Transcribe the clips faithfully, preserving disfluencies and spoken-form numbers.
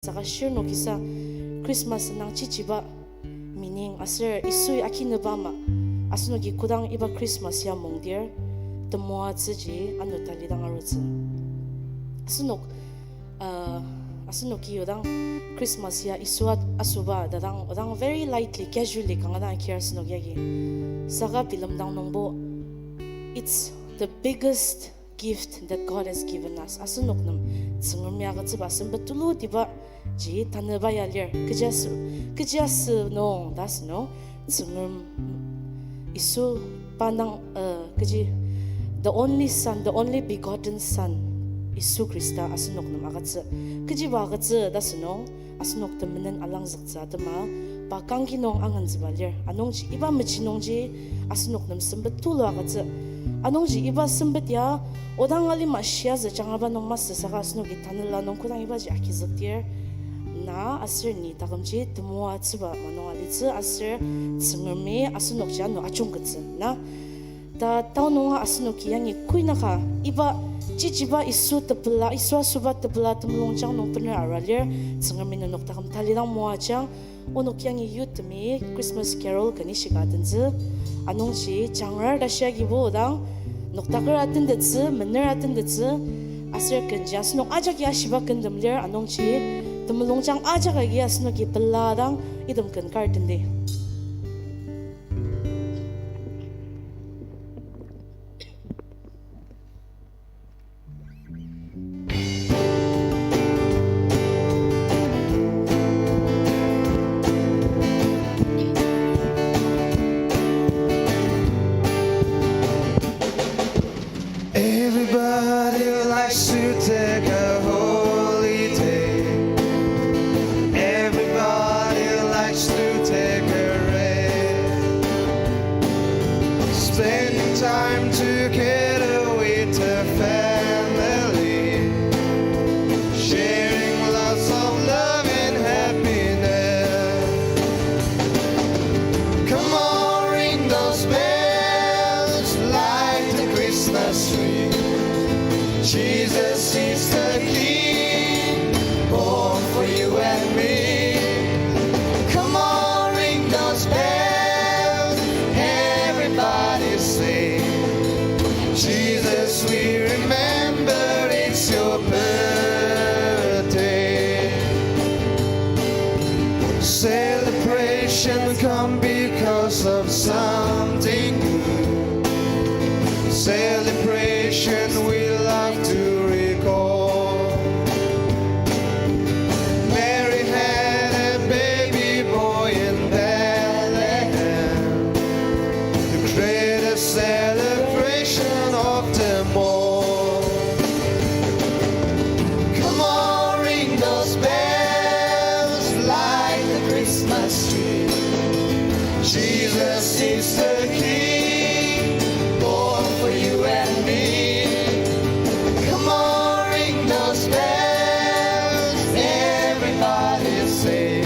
Saka shirnokisa Christmas indang chichiba meaning aser Yisui akinüba ama asenoki kodang iba Christmas ya mongdir temoatsüji ano talidang arutsü. Asenok, uh, asenoki odang Christmas ya Yisu at-, asoba ta dang, odang very lightly, casually kanga dang akir asenok yagi. Saka bilemdang nungbo, it's the biggest gift that God has given us. Asenok nem Tsüngremi agütsüba sempet tulutiba ji tanüba ya lir. Kechiaser, kechiaser nung, ta asünung, Tsüngrem Yisu pa nang, uh, kechi, the only Son, the only begotten Son, Yisu Khrista asenok nem agütsü. Kechiba agütsü ta asünung, asenok temenen alangzüktsü atema, pa kangki nung angentsüba lir. Anungji iba mechi nungji asenok nem sempet tulu agütsü. Anungji iba sempet ya, odang alima shia zü jangaba nung masü saka asenoki tanela nung kodang ibaji agizükdir, na aser ni takümji temoatsüba manung alitsü aser Tsüngremi asenokji ano ajungkettsü na. Ta tao nunga asenoki yangi kuinaka iba chichiba Yisu tepela, Yisu asoba tepela temulungjang nung bener arua lir, Tsüngremi nenok taküm talidang moajang. Onok yangi youth temi Christmas carol keni shika atentsü. Anungji jangrar ta shia agibo dang noktaker atentettsü, mener atentettsü, aser kenji asenok ajaki ashiba kentem lir, anungji temulungjang ajak agi asenoki pela dang item ken kar tenti. Everybody likes to take a holiday. Everybody likes to take a rest. Spending time together with the family. Sharing lots of love and happiness. Come on, ring those bells, light the Christmas tree. Jesus is the King, born for you and me. Come on, ring those bells, everybody sing. Jesus, we remember it's your birthday. Celebration come because of something good. Celebration we love to recall. Mary had a baby boy in Bethlehem. The greatest celebration of them all. Come on, ring those bells, light the Christmas tree. Jesus is the King, born for you and me. Come on, ring those bells, everybody say,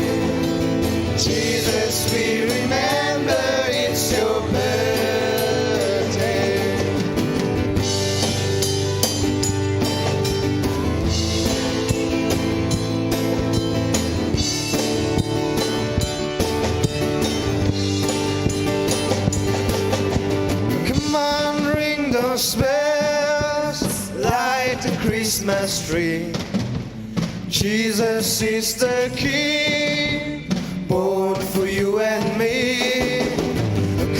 Jesus, we remember it's your birthday. Come on, ring those bells, light the Christmas tree. Jesus is the King, born for you and me.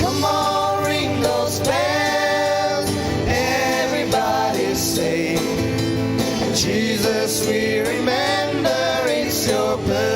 Come on, ring those bells, everybody say, Jesus, we remember it's your birthday.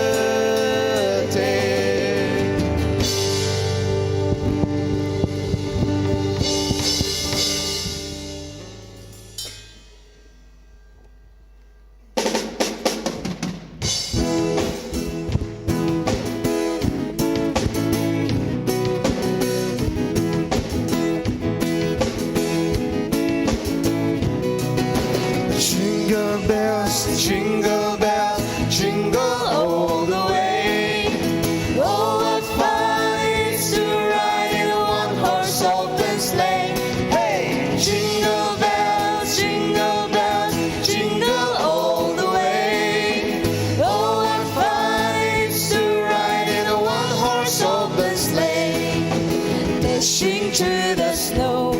through the snow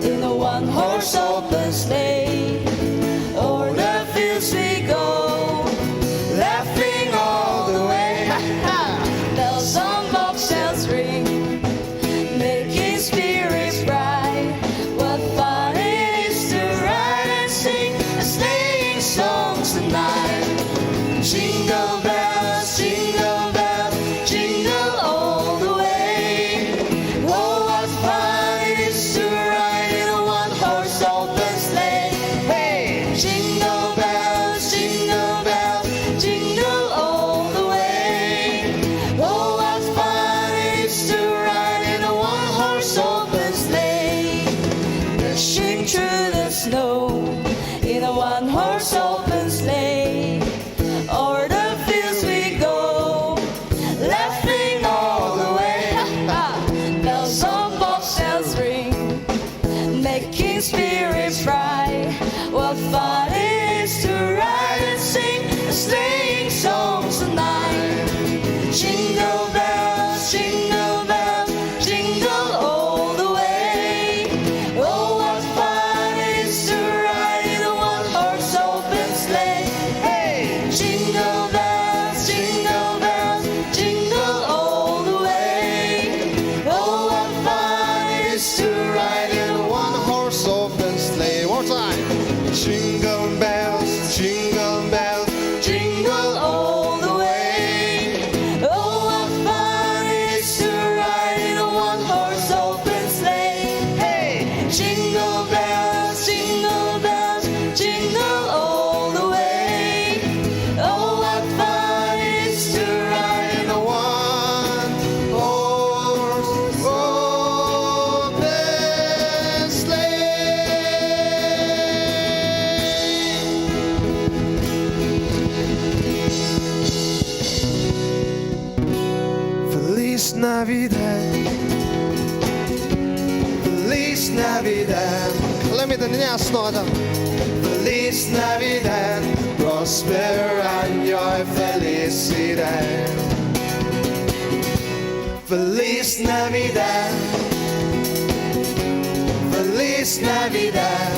in a one-horse open sleigh. O'er the fields we go, laughing all the way. Bells on bobtails ring, making spirits bright. What fun it is to ride and sing a sleighing song tonight. Jingle bells, jingle bells, jingle all the way. Oh, what fun it is to ride in a one-horse open sleigh. Hey! Jingle bells, jingle bells, jingle all the way. Oh, what fun it is to ride in a one-horse open sleigh. Dashing through the snow in a one-horse open sleigh. O'er the fields we go, laughing all the way. Bells on bobtails ring, making spirits bright. What fun it is to ride and sing a sleighing song tonight. Jingle bells, jingle bells, jingle all the way. Oh, what fun it is to ride in a one-horse open sleigh. Hey! Jingle bells, jingle bells, jingle all the way. Oh, what fun it is to ride in a one-horse open sleigh. One more time. Jingle bells, jingle bells, jingle all the way. Oh, what fun it is to ride in a one-horse open sleigh. Hey! Jingle bells, jingle bells, jingle all the way. Oh, what fun it is to ride in a one-horse open sleigh. Feliz Navidad. Feliz Navidad. Let me the nyas no adam. Feliz Navidad. Prospero año y felicidad. Feliz Navidad. Feliz Navidad.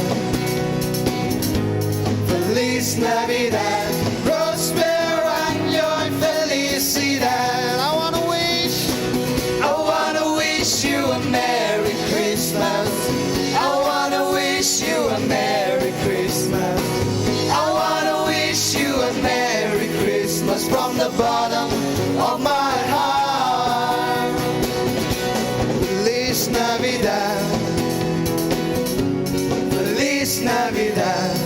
Feliz Navidad. Prospero año y felicidad. I wanna wish, I wanna wish you a Merry Christmas. I wanna wish you a Merry Christmas. I wanna wish you a Merry Christmas from the bottom of my heart. Feliz Navidad. Feliz Navidad.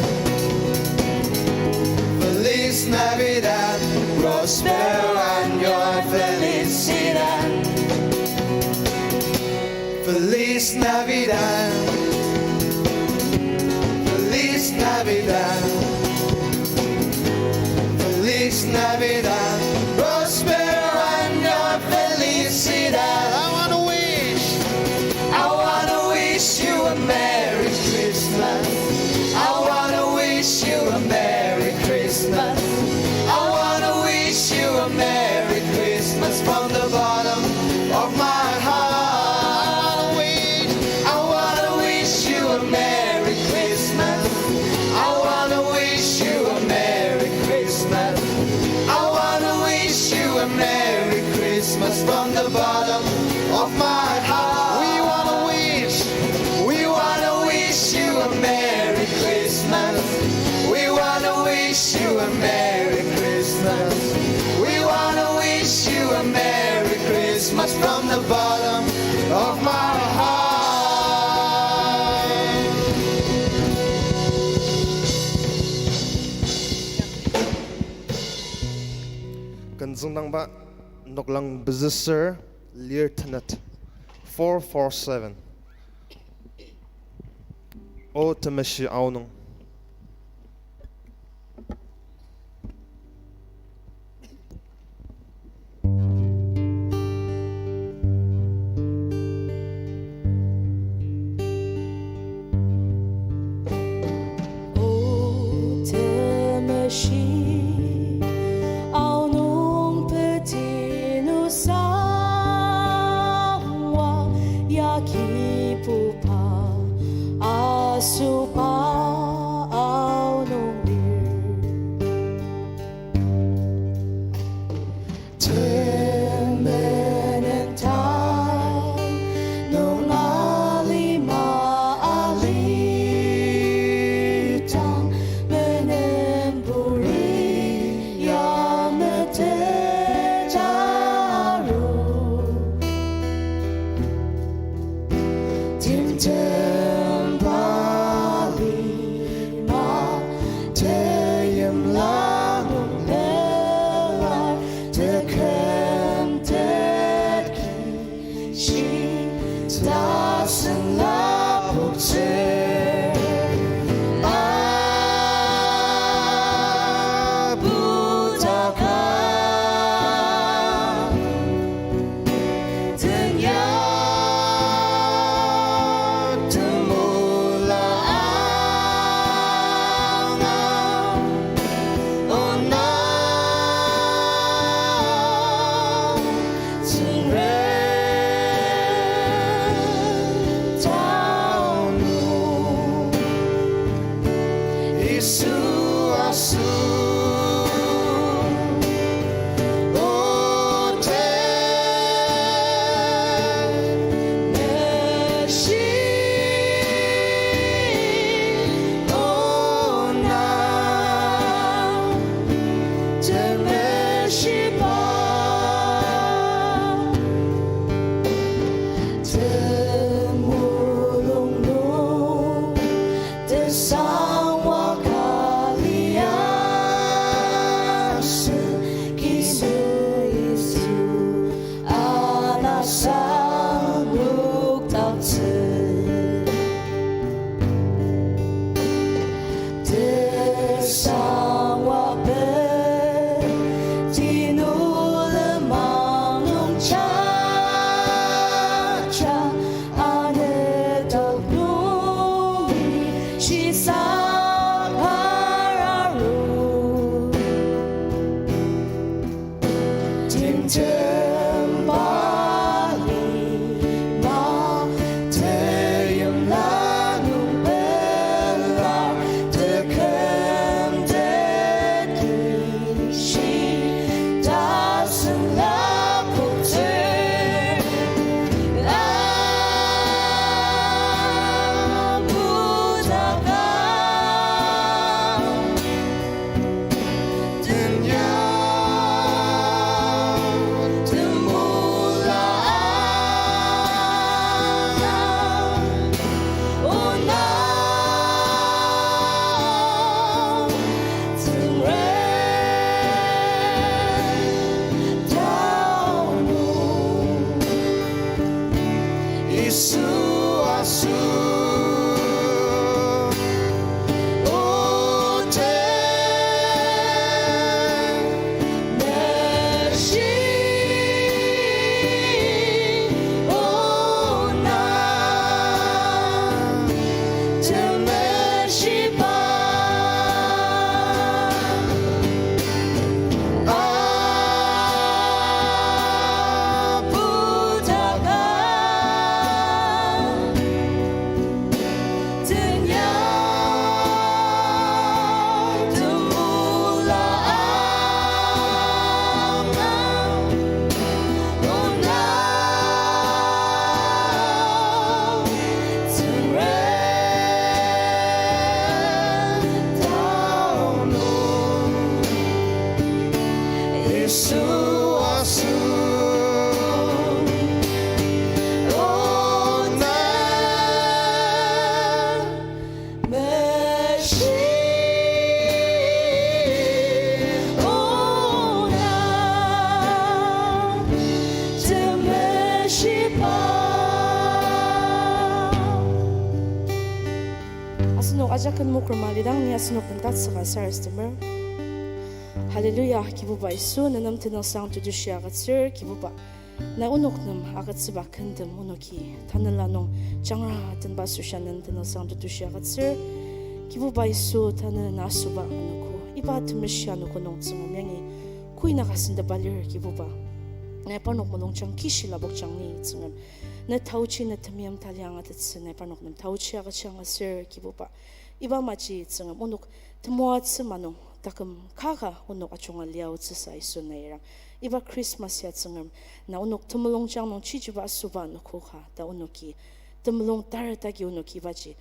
Feliz Navidad. Prospero año y felicidad. Feliz Navidad. Feliz Navidad. Feliz Navidad. Prospero año y felicidad. I wanna wish, I wanna wish you a Merry Christmas. I wanna wish you a Merry Christmas. I wanna wish you a Merry Christmas from the bottom of my heart. I wanna wish, I wanna wish you a Merry Christmas. I wanna wish you a Merry Christmas. I wanna wish you a Merry Christmas from the bottom of my heart. We wanna wish, we wanna wish you a Merry Christmas. We wanna wish you a Merry Christmas. We wanna wish you a Merry Christmas from the bottom of my heart. Künzüngdangba noklang pezüsür lir tenet, four four seven. O temeshi aonung. O temeshi aonung peti nusangwa yaki Tembali ma teimla nung pelar teküm teti shi tasen lapokter. Abudaka. Tenya temula ona Tsüngrem taonu. Yisu asu, o te meshi, o na temeshiba. Abudaka. Tenya temula ama ona Tsüngrem taonu. Yisu asu, o na meshi, o na temeshiba. Asenok ajak ken mokrema lidang ni asenok den tatsüka sarasademer. Hallelujah, Kibuba Yisu, ne nem tenüngsang tetushi agütsür, Kibuba. Na onok nem agütsüba kentem onoki tanela nung jangra tenba asoshi nem tenüngsang tetushi agütsür. Kibuba Yisu, tanü na asüba anogo, iba temeshi anogo nung Tsüngrem yangi koinaka sentepa lir, Kibuba. Nai parnok mulungjang kishi lapokjang ni Tsüngrem. Ne taochi ne temeim tali angatettsü nai parnok nem taochi agüjang aser, Kibuba. Iba maji Tsüngrem onok temoatsü ma nung taküm kaka onok ajunga liaotsüsa Yisu na irang. Iba Christmas ya Tsüngrem na onok temulungjang nung chichiba asüba anogo ka ta onoki temulung tartaki onoki ibaji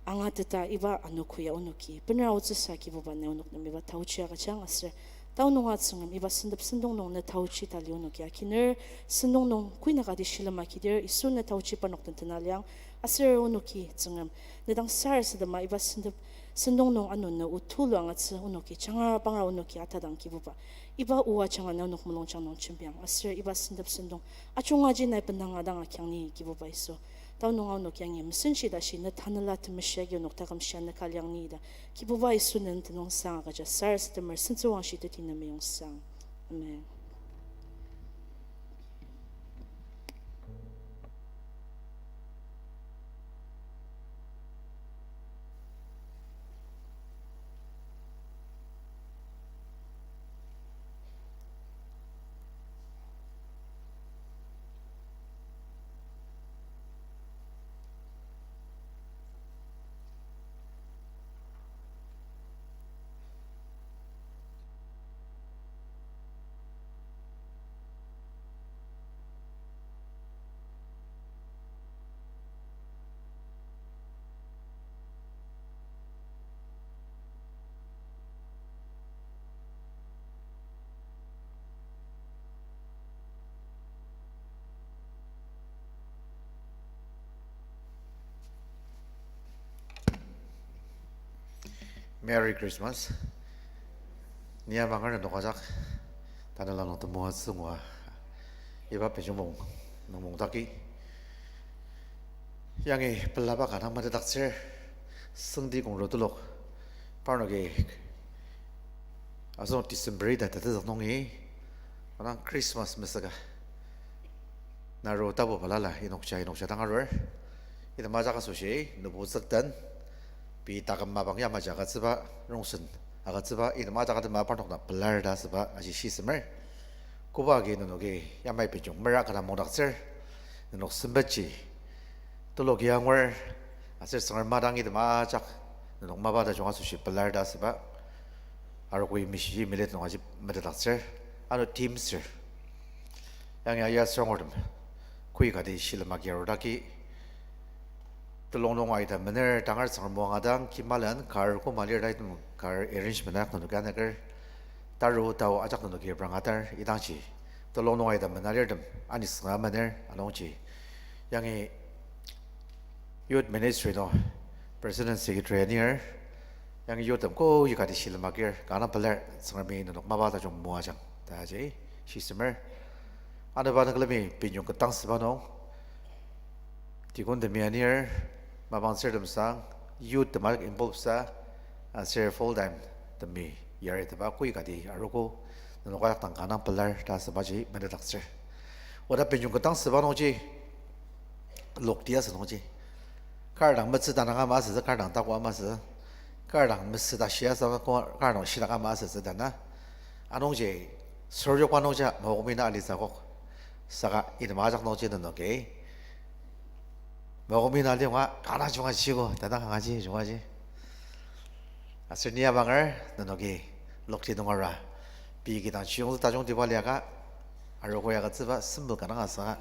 angateta iba anogo ya onoki benera aotsüsa Kibuba na onok nem iba taochi agüjang aser tao nunga Tsüngrem iba sentep sentong nung ne taochi tali onoki akiner sentong nung koinaka di shilem akidir Yisu ne taochi parnok den tena liang aser onoki Tsüngrem ne dang sarasadema iba sentep sentong nung ano ne o tulu angatsü onoki jangra pangra onoki atadang Kibuba. Iba o ajanga na onok mulungjang nung jembiang aser iba sentep sentong ajungaji nai benanga dang akyang ni Kibuba Yisu. Tao nunga onok yangi mesenshi tashi ne tanela temeshi agi onok taküm shia ne ka liang ni ta. Kibuba Yisu nem tenüngsang agüja sarasademer sentsüwangshi teti ne meyongsang. Amen. Merry Christmas. Ni amanger nenok ajak tanela nung temoatsü ngua iba pejemong nung mungdaki yangi pelaba ka dang metetdaktsür, süngdi kongro telok parnoki asenok December ita tetezük nungi, anang Christmas mesüka naro tapu balala inokja inokja dang arur. Item ajak asoshi nübu tsükten pei taküm mapang yamaji agütsüba rongsen agütsüba item ajak atema parnok na pelar ta asüba aji shisemer. Koba agi nenoki yamai benjong mera kata mongdaktsür, nenok sempetji teloki angur, aser Tsüngrem madang item ajak nenok mapa tajung asoshi pelar ta asüba, arogo mishiji mele tenung aji metetdaktsür, ano timsür. Yangi aya sürangurtem, kü kati shilem agi arudaki, telung nung aita mener tangar Tsüngrem moangadang kimalen kar koma lir ta item kar arrangement ajak nenoki aneker, taru tao ajak nenoki prang atar idangji, telung nung aita mena lirtem anisüng amener anungji, yangi Youth Ministry nung President Secretary anir, yangi youthtem kü kati shilem agir kanga pelar Tsüngremi nenok mapa tajung moajang ta aji shisemer. Anaba nung külemi benjong ketdangsüba nung deacon temi anir, mapang tsürtem sang, youth tema involve sa, aser full time temi yariteba kü kati arogo, nenok ajak dang kanga pelar ta asübaji metetdaktsür. Oda benjong ketdangsüba nungji, lokti asü nungji, kar dang metsü tanang ama asütsü, kar dang taku ama asütsü, kar dang mesü ta shia sa, kar dang shitak ama asütsü ta na. Anungji, sürjokba nungji, mokomi na alitsü akok. Saka item ajak nungji nenoki mokomi na lima kanga junga chiko, tata kanga ji junga ji. Aser ni abanger nenoki lokti nung ara pei kidang chiyongtsü tajungtiba liaka, arogo agütsüba simple kanga saka,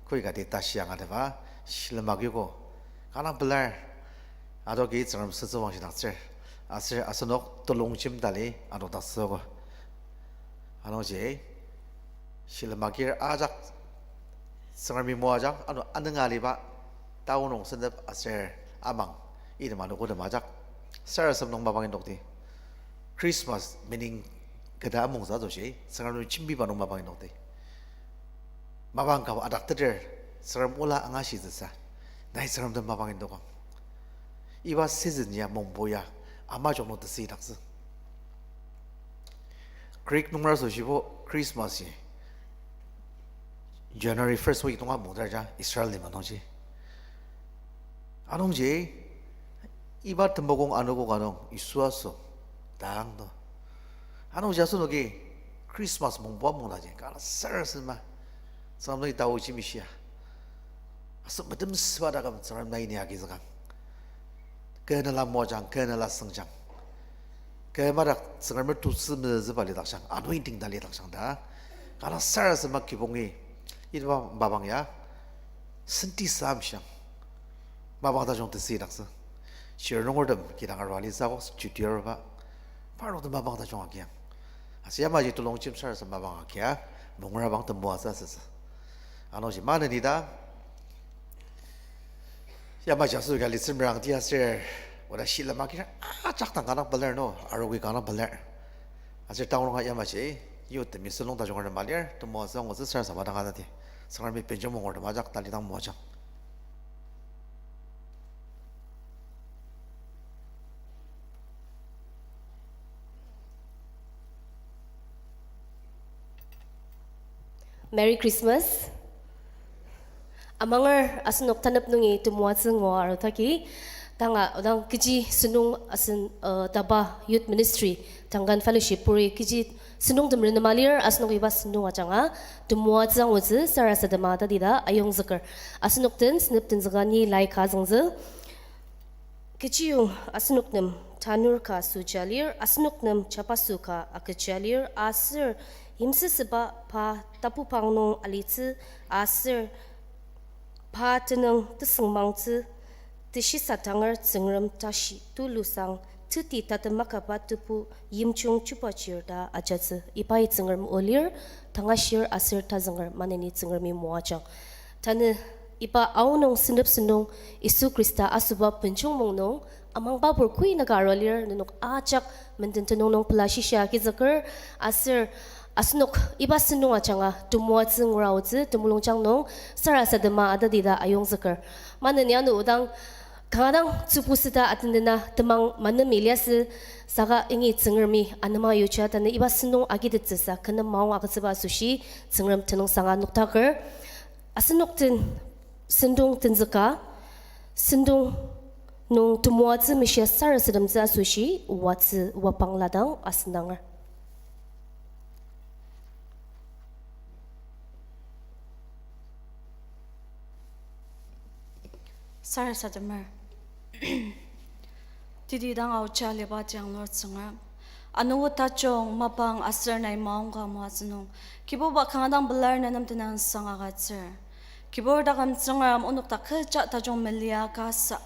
kü kati tashi angatepa shilem agiko kanga pelar. Adoki Tsüngrem sütsüwangshidaktsür. Aser asenok telongjem tali adokdaktsüogo. Anungji, shilem agir ajak Tsüngremi moajang, ano anenga aliba, tao nung sentep aser amang, item anogotem ajak sarasadem nung mapang indokti. Christmas meaning keta amongtsü asoshi, Tsüngremi jembiba nung mapang indokti. Mapang ka adakteter, Tsüngrem ola angashitsüsa, nai Tsüngrem den mapang indokang. Iba season ya mongbo ya, ama joko nung tesüidaktsü. Greek nunger asoshibo Christmas ji January first week nunga mungdar ja Israel lima nungji. Anungji, iba tembakong anogo ka nung Yisu aso tang to. Anungji asenoki Christmas mongbo mungdaji kanga sarasadema, Tsüngrem nai taoji mishia, aser metemsüba taküm Tsüngrem nai ni agizükang. Kü nela moajang, kü nela sengjang, kü madak Tsüngremer tusü mezüba lidakjang, anointing ta lidakjang ta, kanga sarasadema kibongi, iba mapang ya senti sa amshiang. Mapang tajung tesüidaktsü. Chir nungertem kidang arua litsü akok, chuti aruba, parnok den mapang tajung agiang. Aser yamaji telongjem sarasadem mapang agia, mungerabang temoatsü asütsü. Anungji maneni ta, yamaji asoshi ka litsü merangti aser, oda shilem agir ajak dang kanga pelar no, arogo kanga pelar. Aser tangu ronga yamaji, youth temi senung tajung arem alir, temoatsü angutsü sarasadema dang atati. Tsüngremi benjong mungertem ajak talidang moajang. Merry Christmas. Amanger asenok tanep nungi temoatsü ngua arutaki, tanga odang kechi senung asen, uh, taba Youth Ministry, Tangan Fellowship puri kechi senung temren nema lir, asenok iba senung ajanga temoatsü angutsü sarasadema tatida ayongzüker. Asenok den senep tenzüka ni lai ka züngzü. Kechiyong asenok nem tanur ka süja lir, asenok nem jabaso ka agüja lir, aser yimsüsüba pa tapupang nung alitsü, aser pa tenüng tesüngmangtsü, teshisatanger Tsüngrem tashi tulusang teti tatem akaba tebu yimjung chuba chir ta ajatsü. Ibai Tsüngrem o lir, tangashir aser tazünger maneni Tsüngremi moajang. Tanü iba aonung senep senung Yisu Khrista asoba benjong mung nung amangbapur koinaka arua lir, nenok ajak menden tenüng nung pela shisa agizüker, aser asenok iba senung ajanga temoatsü ngura aotsü temulungjang nung sarasadema atadi ta ayongzüker. Maneni ano odang kanga dang tsübu süta atendena temang maneni liasü, saka ingi Tsüngremi anema yuja. Tanü iba senung agitettsüsa kü nem maong agütsüba asoshi Tsüngrem tenüngsanga noktaker. Asenok den sentong tenzüka, sentong nung temoatsü mishia sarasademtsü asoshi oatsü oapang ladang asendanger. Sarasademer. Titi dang aochia aliba tiang nor Tsüngrem, anogo tajung mapang aser nai maongka moatsü nung, Kibuba kanga dang pelar na nem tenüngsang agütsür. Kibur taküm Tsüngrem, onok dak kecha tajung melia kasa,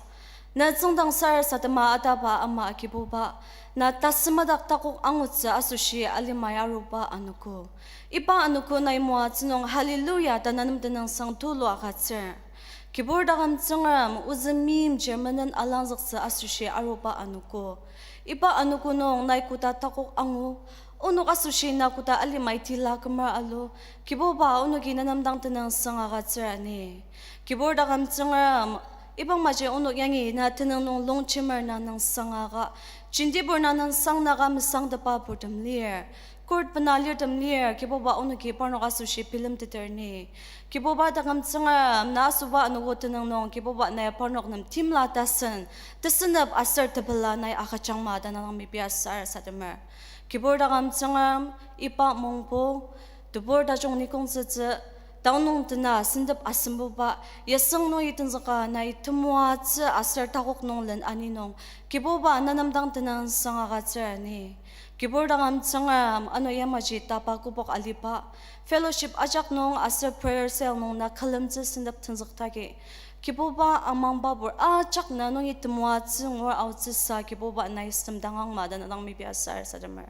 na tsüngdang sarasadema ataba ama Kibuba, na tasümadak takok angutsü asoshi alimai aruba anogo. Iba anogo nai moatsü nung hallelujah ta na nem tenüngsang tulu agütsür. Kibur taküm Tsüngrem, ozü meimchir menen alangzüktsü asoshi aruba anogo. Iba anogo nung nai koda takok angu, onok asoshi na koda alimai tila kümer alu, Kibuba onoki na nem dang tenüngsang agütsür ani. Kibur taküm Tsüngrem, iba maji onok yangi na tenüng nung longjemer na nüngsang aka, jentibur na nüngsang naka mesangtepa purtem lir, kurt bena lirtem lir, Kibuba onoki parnok asoshi bilemteter ni. Kibur taküm Tsüngrem, na asüba anogo tenüng nung Kibuba nai parnok nem timla tasen, tesünep aser tepela nai agüjangma ta na dang mepia sarasademer. Kibur taküm Tsüngrem, iba mongbo, tebur tajung nikongtsütsü, tanü nung tena sentep asembuba, yasüng nungi tenzüka nai temoatsü aser takok nung len ani nung, Kibuba na nem dang tenüngsang agütsür ani. Kibur taküm Tsüngrem, ano yamaji tapa kübok aliba, fellowship ajak nung aser prayer cell nung na külemtsü sentep tenzüktaki, Kibuba amangbabur ajak na nungi temoatsü ngur aotsüsa Kibuba nai semdangangma ta na dang mepia sarasademer.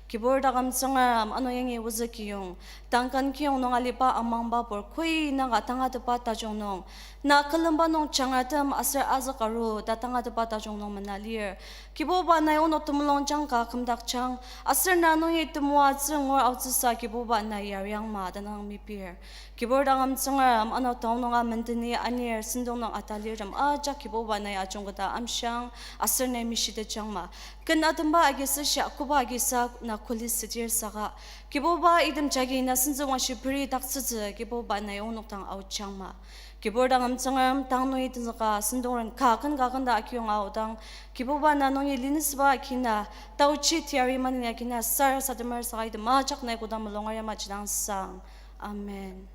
Kibur taküm Tsüngrem, ano yangi ozü kiyong, tangkan kiyong nung aliba amangbabur koi nanga tangatetba tajung nung, na külemba nung jangratem aser azük aru ta tangatetba tajung nung mena lir. Kibuba nai onok temulung jangka kümdakjang, aser na nungi temoatsü ngur aotsüsa Kibuba nai yariangma ta na dang mepir. Kibur taküm Tsüngrem, ano taonung nunga mendeni anir sentong nung atalirtem ajak Kibuba nai ajungketa amshiang, aser nai mishitetjangma. Ken atemba agisa shia koba agisa na kuli südir saka, Kibuba item jagi na sentsüwangshi peri daktsütsü Kibuba nai onok dang aojangma. Kibur taküm Tsüngrem, tang nungi tenzüka sentongren ka ken ka ken ta akiyong aodang, Kibuba na nungi linisüba akina taochi teyari maneni akina sarasademer saka item ajak nai kodang mulunger yamaji dang sang. Amen.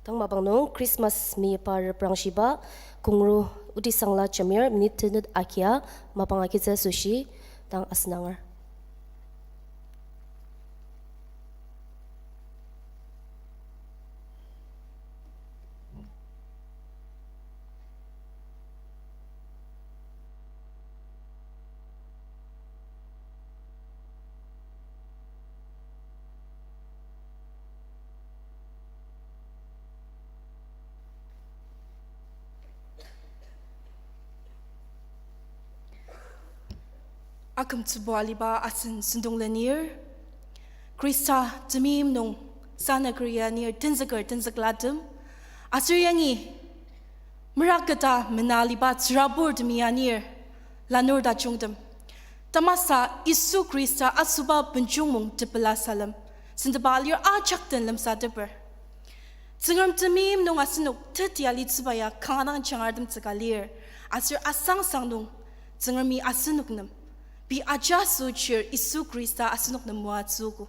Tang mapang nung Christmas meyipa reprangshiba kongru Otisangla Jamir minute tenet agia mapang agitsü asoshi tang asenanger. Akümtsübo aliba asen sentong lenir, Khrista temeim nung sanagria nir tenzüker tenzüklatem, aser yangi meraketa mena aliba tsüraburtemi anir, lanur tajungtem, tamasa Yisu Khrista asoba benjungmung tepela salem sentepa alir ajak den lemsateper. Tsüngrem temeim nung asenok teti alitsüba ya kanga dang jangartem tsüka lir, aser asangsang nung Tsüngremi asenok nem pei ajaso chir Yisu Khrista asenok nem moatsüogo.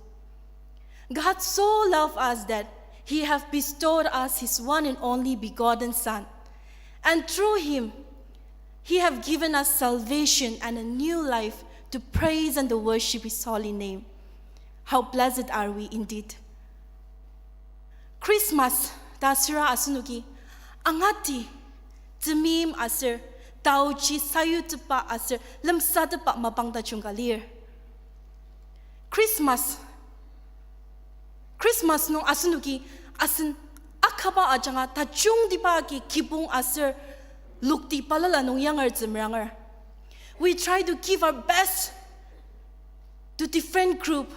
God so loved us that he have bestowed us his one and only begotten Son, and through him he have given us salvation and a new life to praise and to worship his holy name. How blessed are we indeed. Christmas ta süra asenoki angati temeim aser taochi sayutepba aser lemsatepba mapang tajung ka lir. Christmas, Christmas nung asenoki asen akaba ajanga tajungtiba agi kibong aser lokti balala nung yangertsü meranger. We try to give our best to different group,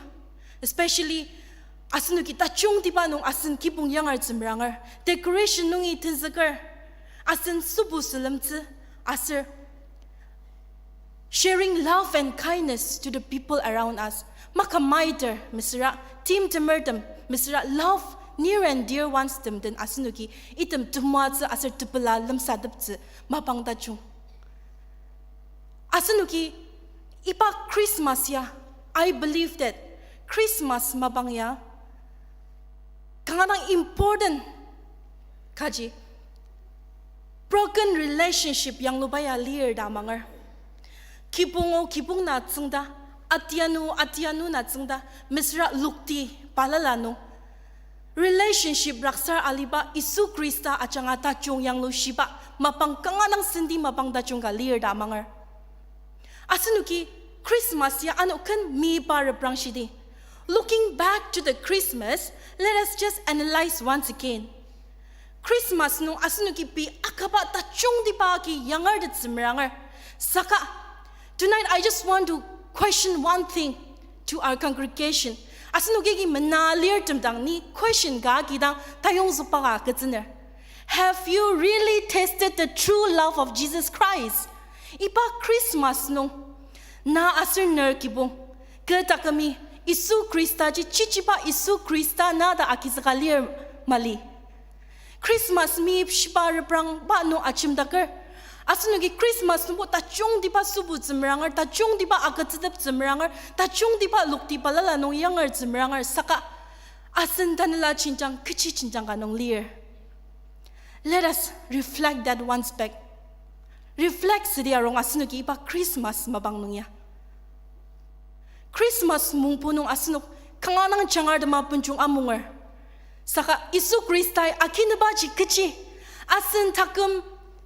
especially asenoki tajungtiba nung asen kibong yangertsü meranger. Decoration nungi tenzüker, asen sübu sülemtsü, aser sharing love and kindness to the people around us. Maka maiter mesüra, timtemertem mesüra, love near and dear ones tem den asenoki item temoatsü aser tepela lemsateptsü mapang tajung. Asenoki iba Christmas ya, I believe that Christmas mapang ya kanga dang important kaji broken relationship yangluba ya lir ta amanger. Kibong o kibong na tsüngda, atianu atianu na tsüngda, mesüra lokti balala nung relationship raksar aliba Yisu Khrista ajanga tajung yanglushiba mapang kanga dang senti mapang tajung ka lir ta amanger. Asenoki Christmas ya ano ken miba reprang shidi. Looking back to the Christmas, let us just analyze once again. Christmas nung asenoki pei akaba tajungtiba agi yangar tetsümranger. Saka, tonight I just want to question one thing to our congregation. Asenoki agi mena lirtem dang ni question ka agidang tayongzükba ka agütsüner. Have you really tasted the true love of Jesus Christ? Iba Christmas nung, na aser ner kibong, kü takümi, Yisu Khrista ji chichiba Yisu Khrista na ta agizüka lir mali. Christmas meyipshiba reprangba nung ajemdaker, asenoki Christmas nungbo tajungtiba sübu tsümranger, tajungtiba agütsütep tsümranger, tajungtiba lokti balala nung yangar tsümranger, saka asen tanela jenjang kechi jenjang ka nung lir. Let us reflect that once back. Reflect südi arung asenoki iba Christmas mapang nung ya. Christmas mungpu nung asenok kanga dang jangar tema benjung amunger. Saka Yisu Khristai akinübaji kechi, asen taküm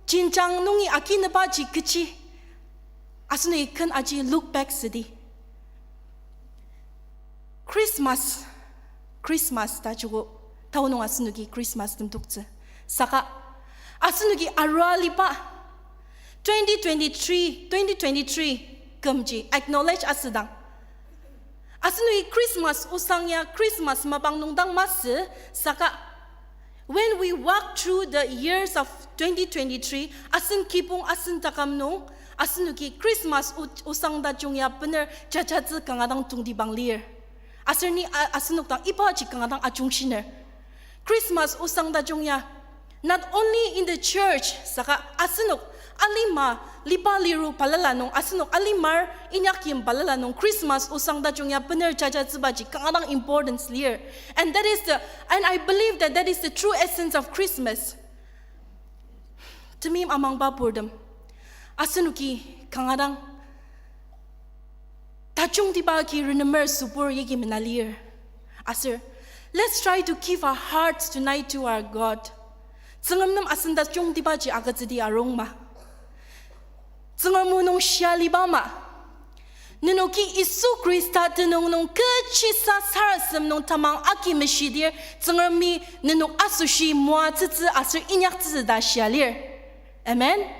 jenjang nungi akinübaji kechi, asenoki ken aji look back südi. Christmas, Christmas ta joko, tao nung asenoki Christmas temtoktsü. Saka, asenoki arua aliba twenty twenty-three, twenty twenty-three kümji acknowledge asüdang, asenoki Christmas osang ya Christmas mapang nung dang masü, saka when we walk through the years of twenty twenty-three, asen kibong asen taküm nung, asenoki Christmas o-, osang tajung ya bener jajatsü kanga dang tongtibang lir. Aser ni a-, asenok dang ibaji kanga dang ajungshiner. Christmas osang tajung ya, not only in the church, saka asenok alima liba liru balala nung, asenok alimar inyakyim balala nung, Christmas osang tajung ya bener jajatsübaji kanga dang importance lir. And that is the, and I believe that that is the true essence of Christmas. Temeim amangba purtem, asenoki kanga dang tajungtiba agi renemer sübur yagi mena lir. Aser, let's try to give our hearts tonight to our God. Tsüngrem nem asen tajungtibaji agütsüdi arung ma? Tsüngrem o nung shia liba ma? Nenoki Yisu Khrista tenüng nung kechisa sarasadem nung tamang agi meshidir, Tsüngremi nenok asoshi moatsütsü aser inyaktsütsü ta shia lir. Amen.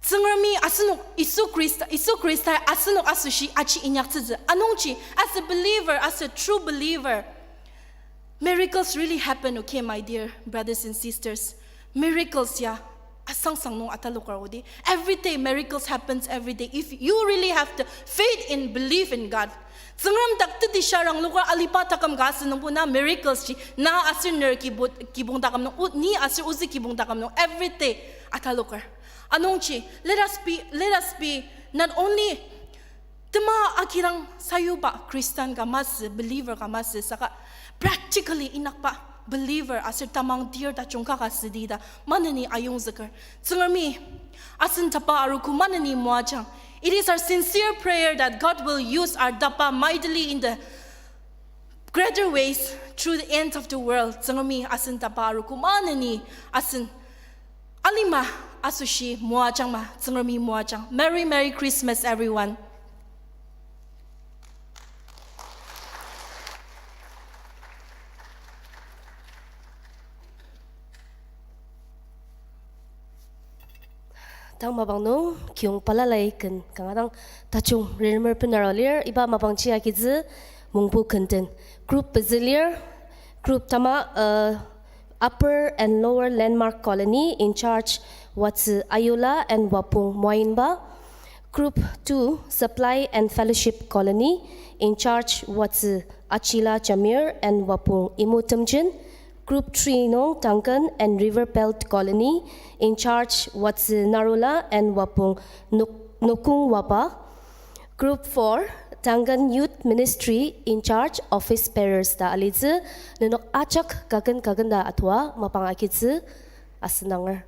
Tsüngremi asenok, Yisu Khrista, Yisu Khrista asenok asoshi aji inyaktsütsü. Anungji, as a believer, as a true believer, miracles really happen, okay, my dear brothers and sisters. Miracles ya asangsang nung ataloker odi. Every day miracles happens every day. If you really have the faith and belief in God, Tsüngrem dak teti sharang loker aliba taküm ka asü nungbo na miracles ji, na aser ner kibu-, kibong taküm nung, o-, ni aser ozü kibong taküm nung, every day ataloker. Anungji, let us be, let us be not only tema agidang sayuba Christian ka masü, believer ka masü, saka practically inyakba believer aser tamang tir tajung ka ka südi ta maneni ayongzüker. Tsüngremi asen tapa arogo maneni moajang. It is our sincere prayer that God will use our tapa mightily in the greater ways through the end of the world. Tsüngremi asen tapa arogo maneni asen alima asoshi moajangma, Tsüngremi moajang. Merry, Merry Christmas, everyone. Tang mapang nung kiyong balalai ken kanga dang tajung renemer bener alir, iba mapangji agizü mungbu kenden. Group pezü lir, group tama, uh, Upper and Lower Landmark Colony, in charge Watsü Ayola and Wapong Moainba. Group two, Supply and Fellowship Colony, in charge Watsü Achila Jamir and Wapong Imo Temjen. Group three nung Duncan and River Belt Colony, in charge Watsü Narula and Wapong Nok-, Nokung Waba. Group four, Tangan Youth Ministry in charge office bearers ta alitsü, nenok ajak kaken kaken ta atua mapang agitsü asenanger.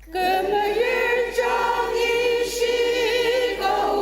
Kümeyir jangi shiko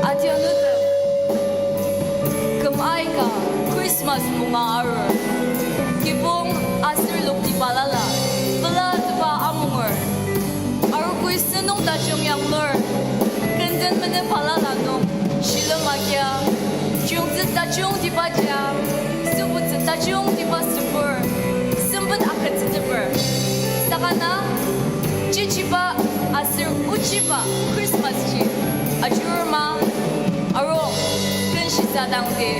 Adianutem, küm aika Christmas munga arur. Kibong aser lokti balala, pela teba amungur. Arogoi sentong tajung yanglur, kenden mene balala nung, shilem agia, chiyungtsü tajung tiba jia, sembutsü tajung tiba sempur, sempet aketsüteper. Saka na, chichiba aser ochiba Christmas ji ajurma, aro, kenshisa dangdi.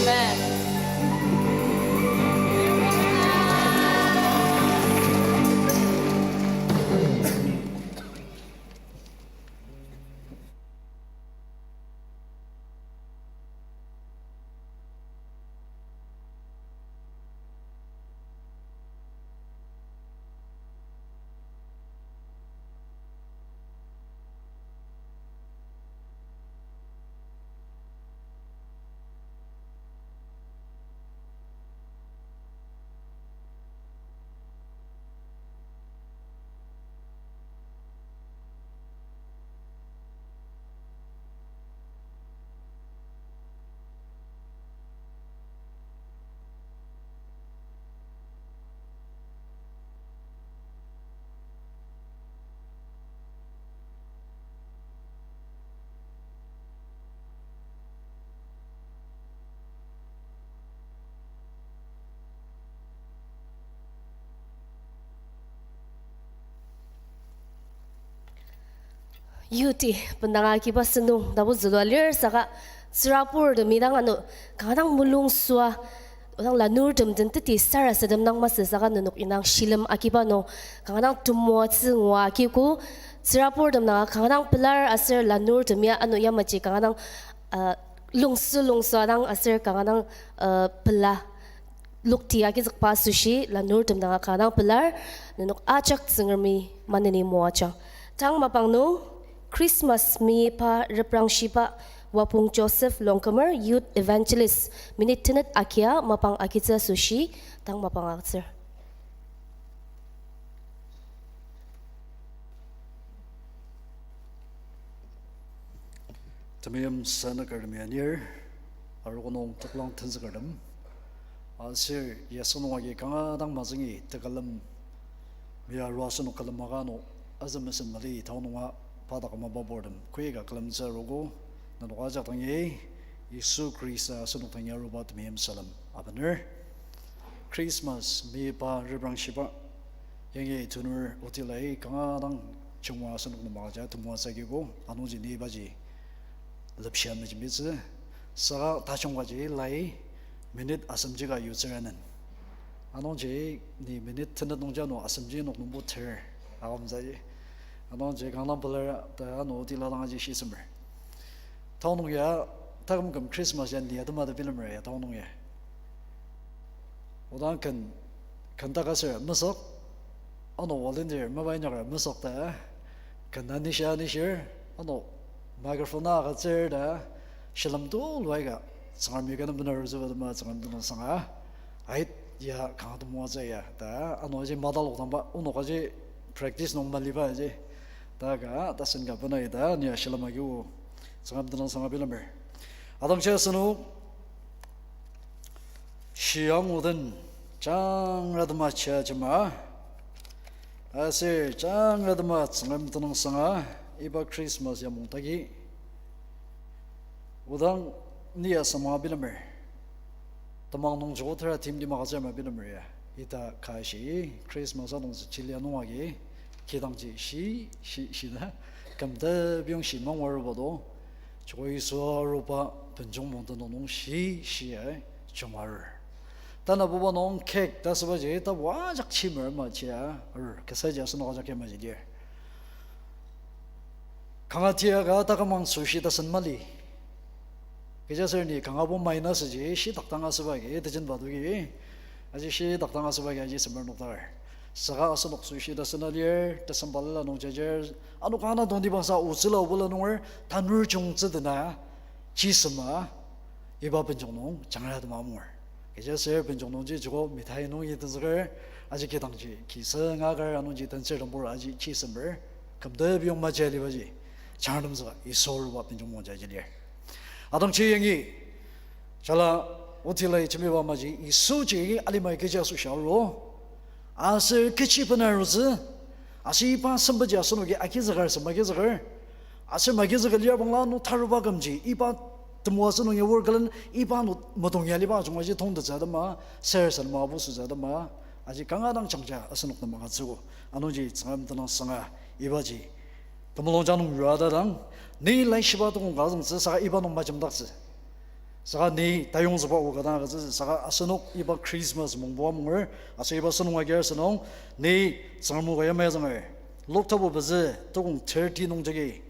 Amen. Yuti bendanga kiba sentong tapu zülua lir saka tsüraburtemi dang ano kanga dang mulung süa, odang lanurtem den teti sarasadem dang masü saka nenok indang shilem akiba nung kanga dang temoatsü ngua akiko, tsüraburtem danga kanga dang pelar aser lanurtem ya ano yamaji kanga dang, uh, lungsü lungsüa dang aser kanga dang, uh, pela lokti agizükba asoshi lanurtem danga kanga dang pelar, nenok ajak Tsüngremi maneni moajang. Tang mapang nung Christmas meyipa reprangshiba Wapong Joseph Longkumer, Youth Evangelist, minute tenet agia mapang agitsü asoshi tang mapang agütsür. Temeim sanükertemi anir, arogo nung toklang tenzükertem. Aser ya asenok agi kanga dang mazüngi tekülem, mia arua asenok külem maka ano, azü mesen mali tao nunga pa dak ama baburtem koika külemtsü arogo, nenok ajak dangi, Yisu Khrista asenok dangi aruba temeim salem abener. Christmas meyipa reprangshiba yangi tenür otilai kanga dang chungwa asenok nem agüja temoatsü akiko, anungji ni ibaji lepshia mejembitsü, saka tajungkaji lai minute asemji ka yutsür anen. Anungji ni minute tenet nungji ano asemji nok nungbo ter akamtsü. Anungji kanga dang pelar ta ano otila dang aji shisemer. Tao nung ya, taküm küm Christmas ya ni atema ta bilemer ya tao nung ya. Odang ken, ken takasür mesük, ano volunteer mapa inyaker mesük ta, ken anishia anishir, ano microphone agütsür ta, shilem tulu aika, Tsüngremi kü nem bena arutsüba atema Tsüngrem tenüngsanga, ait ya kanga temoatsü ya, ta, ano aji matalok dangba, onok aji practice nung maliba aji, ta ka, tasen ka bena ita, ni ya shilem agi o, Tsüngrem tenüngsanga bilemer. Atangji asenok, shiang oden, jangratema chia jema, aser jangratema Tsüngrem tenüngsanga, iba Christmas yamong tagi, odang ni ya sama bilemer. Temang nung joko tera timti magazine ma bilemer ya. Ita ka shi Christmas anungtsü chilia nung agi kidangji shi, shi, shina kümtebiyong shi mangu aruba do. Joko Yisu aruba benjong mongten nung shi, shi ai jungarur. Tanabuba nung cake ta sübaji tapu ajak chimer ma chia arur. Kesaji asenok ajak yamaji lir. Kanga tia ka takümang süshi tasen mali. Kechiaser ni kangabo minus ji shidak dang asüba agi, tejen batugi. Aji shidak dang asüba agi aji semer nokdakar. Saka asenok süshi tasen alir, tasen balala nung jajar, ano kanga tongtibangsa otsüla obula nunger, tanur jungtsü dena, chisema, iba benjong nung, jangra tema amunger. Kechiaser benjong nungji joko mithai nung yitenzüker, aji kidangji, kisa ngaker anungji tenzür tambur aji chisemer, kümtebiyong maji alibaji, jangratemtsüka Yisu aruba benjong mongja aji lir. Atangji yangi, jala otilai jembiba maji, Yisuji yangi alimai kechi asoshi aru, aser kechi bena arutsü, aser iba sembaji asenoki agizüker, semba agizüker, aser magizüker lir bangla ano taruba kümji, iba temoatsü nung ya wor külen, iba ano metong ya aliba ajunga ji tongtettsü atema, ser sen ma abu sütsü atema, aji kanga dang jangja asenok nem agütsüogo, anungji Tsüngrem tenüngsanga, ibaji temulungjang nung yua ta dang, ni laishiba tokong ka azüngtsü saka iba nung majemdaktsü. Saka ni tayongzüba o ka dang agütsü, saka asenok iba Christmas mongboa munger, aser iba sentong agir asenok, ni Tsüngrem o ka yamai azünger. Luk tapu pezü tokong thirty nung jagi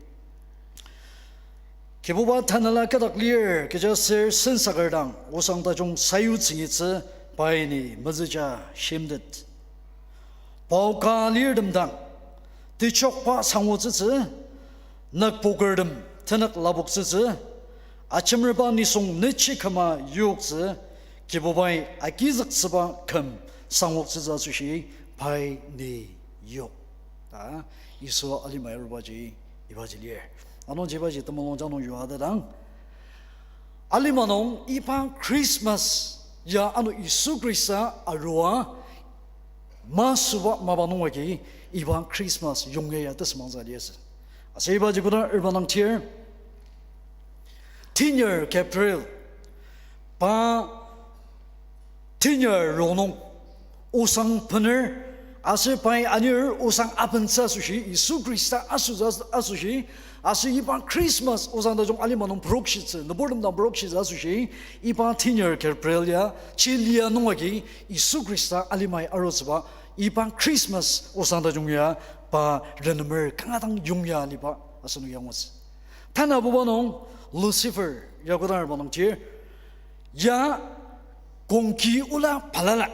Kibuba tanela kü dak lir, kechiaser sensaker dang osang tajung sayutsü nyitsü pai ni mezüja shimtet. Paoka lirtem dang, techokba sangotsütsü, nükpokertem tenük lapoktsütsü, ajemerba nisung nechi küma yoktsü, Kibubai agizüktsüba küm sangoktsütsü asoshi pai ni yok. Ta, Yisu alimai arubaji, ibaji lir. Anungji ibaji temulungjang nung yua ta dang, alima nung iba Christmas ya ano Yisu Khrista arua masüba mapa nung agi iba Christmas yongya ya tesümangtsü liasü. Aser ibaji koda erba nangtir, tenyar Gabriel, pa tenyar rongnung osang bener Aser pai anir osang abentsü asoshi, Yisu Khrista asotsü asoshi, aser iba Christmas osang tajung alima nung prokshitsü, nüburtem dang prokshitsü asoshi, iba tenyar Gabriel ya, chilia nung agi, Yisu Khrista alimai arutsüba, iba Christmas osang tajung ya, pa renemer kanga dang yongya aliba, asenok angutsü. Tanabuba nung Lucifer ya kodang arba nung tir, ya kongki ola balala,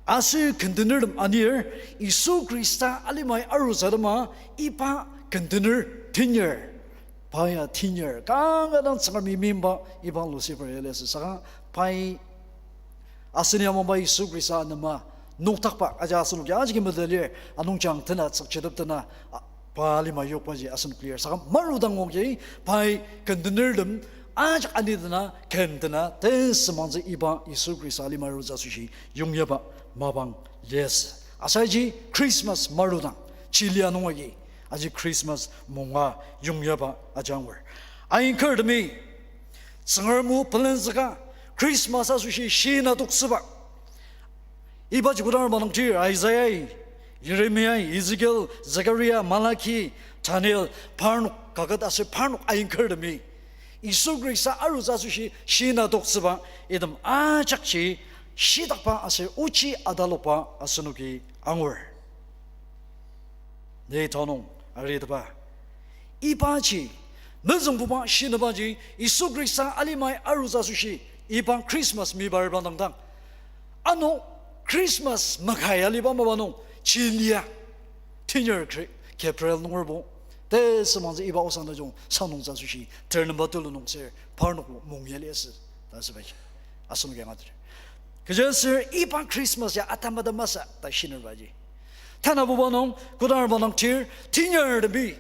aser kendenertem anir, Yisu Khrista alimai arutsü atema, iba kendener tenyar, pa ya tenyar, kanga dang Tsüngremi meimba iba Lucifer ya liasü saka, pai asen ya mapa Yisu Khrista anema noktakba aji asenoki ajaki metet lir, anungji tena tsükchiteptena, a, pa alima yokbaji asenok lir. Saka marudangoki pai kendenertem ajak anidena kendena tesümangtsü iba Yisu Khrista alima arutsü asoshi yongyaba mapang liasü. Asaji Christmas marudang, chilia nung agi, aji Christmas munga yongyaba ajangur. Ainkertemi, Tsüngrem o pelenzüka, Christmas asoshi shina toktsüba. Ibaji kodang arba nung tir Isaiah, Jeremiah, Ezekiel, Zechariah, Malachi, Daniel, parnok kaket aser parnok ainkertemi, Yisu Khrista arutsü asoshi shina toktsüba, item ajakji shitakba aser ochi atalokba asenoki angur. Ni tanung aritepa, ibaji mezüngbuba shinabaji Yisu Khrista alimai arutsü asoshi iba Christmas mibar bangdangdang, ano Christmas makai aliba mapa nung chilia tenyar Gabriel nungerbo tesümangtsü iba osang tajung sangdongtsü asoshi ternemba tulu nung ser parnokbo mungya liasü ta asübaji asenoki angateter. Kechiaser iba Christmas ya atama ta masü ta shinerbaji, tanabuba nung kodang arba nung tir tenyartemi,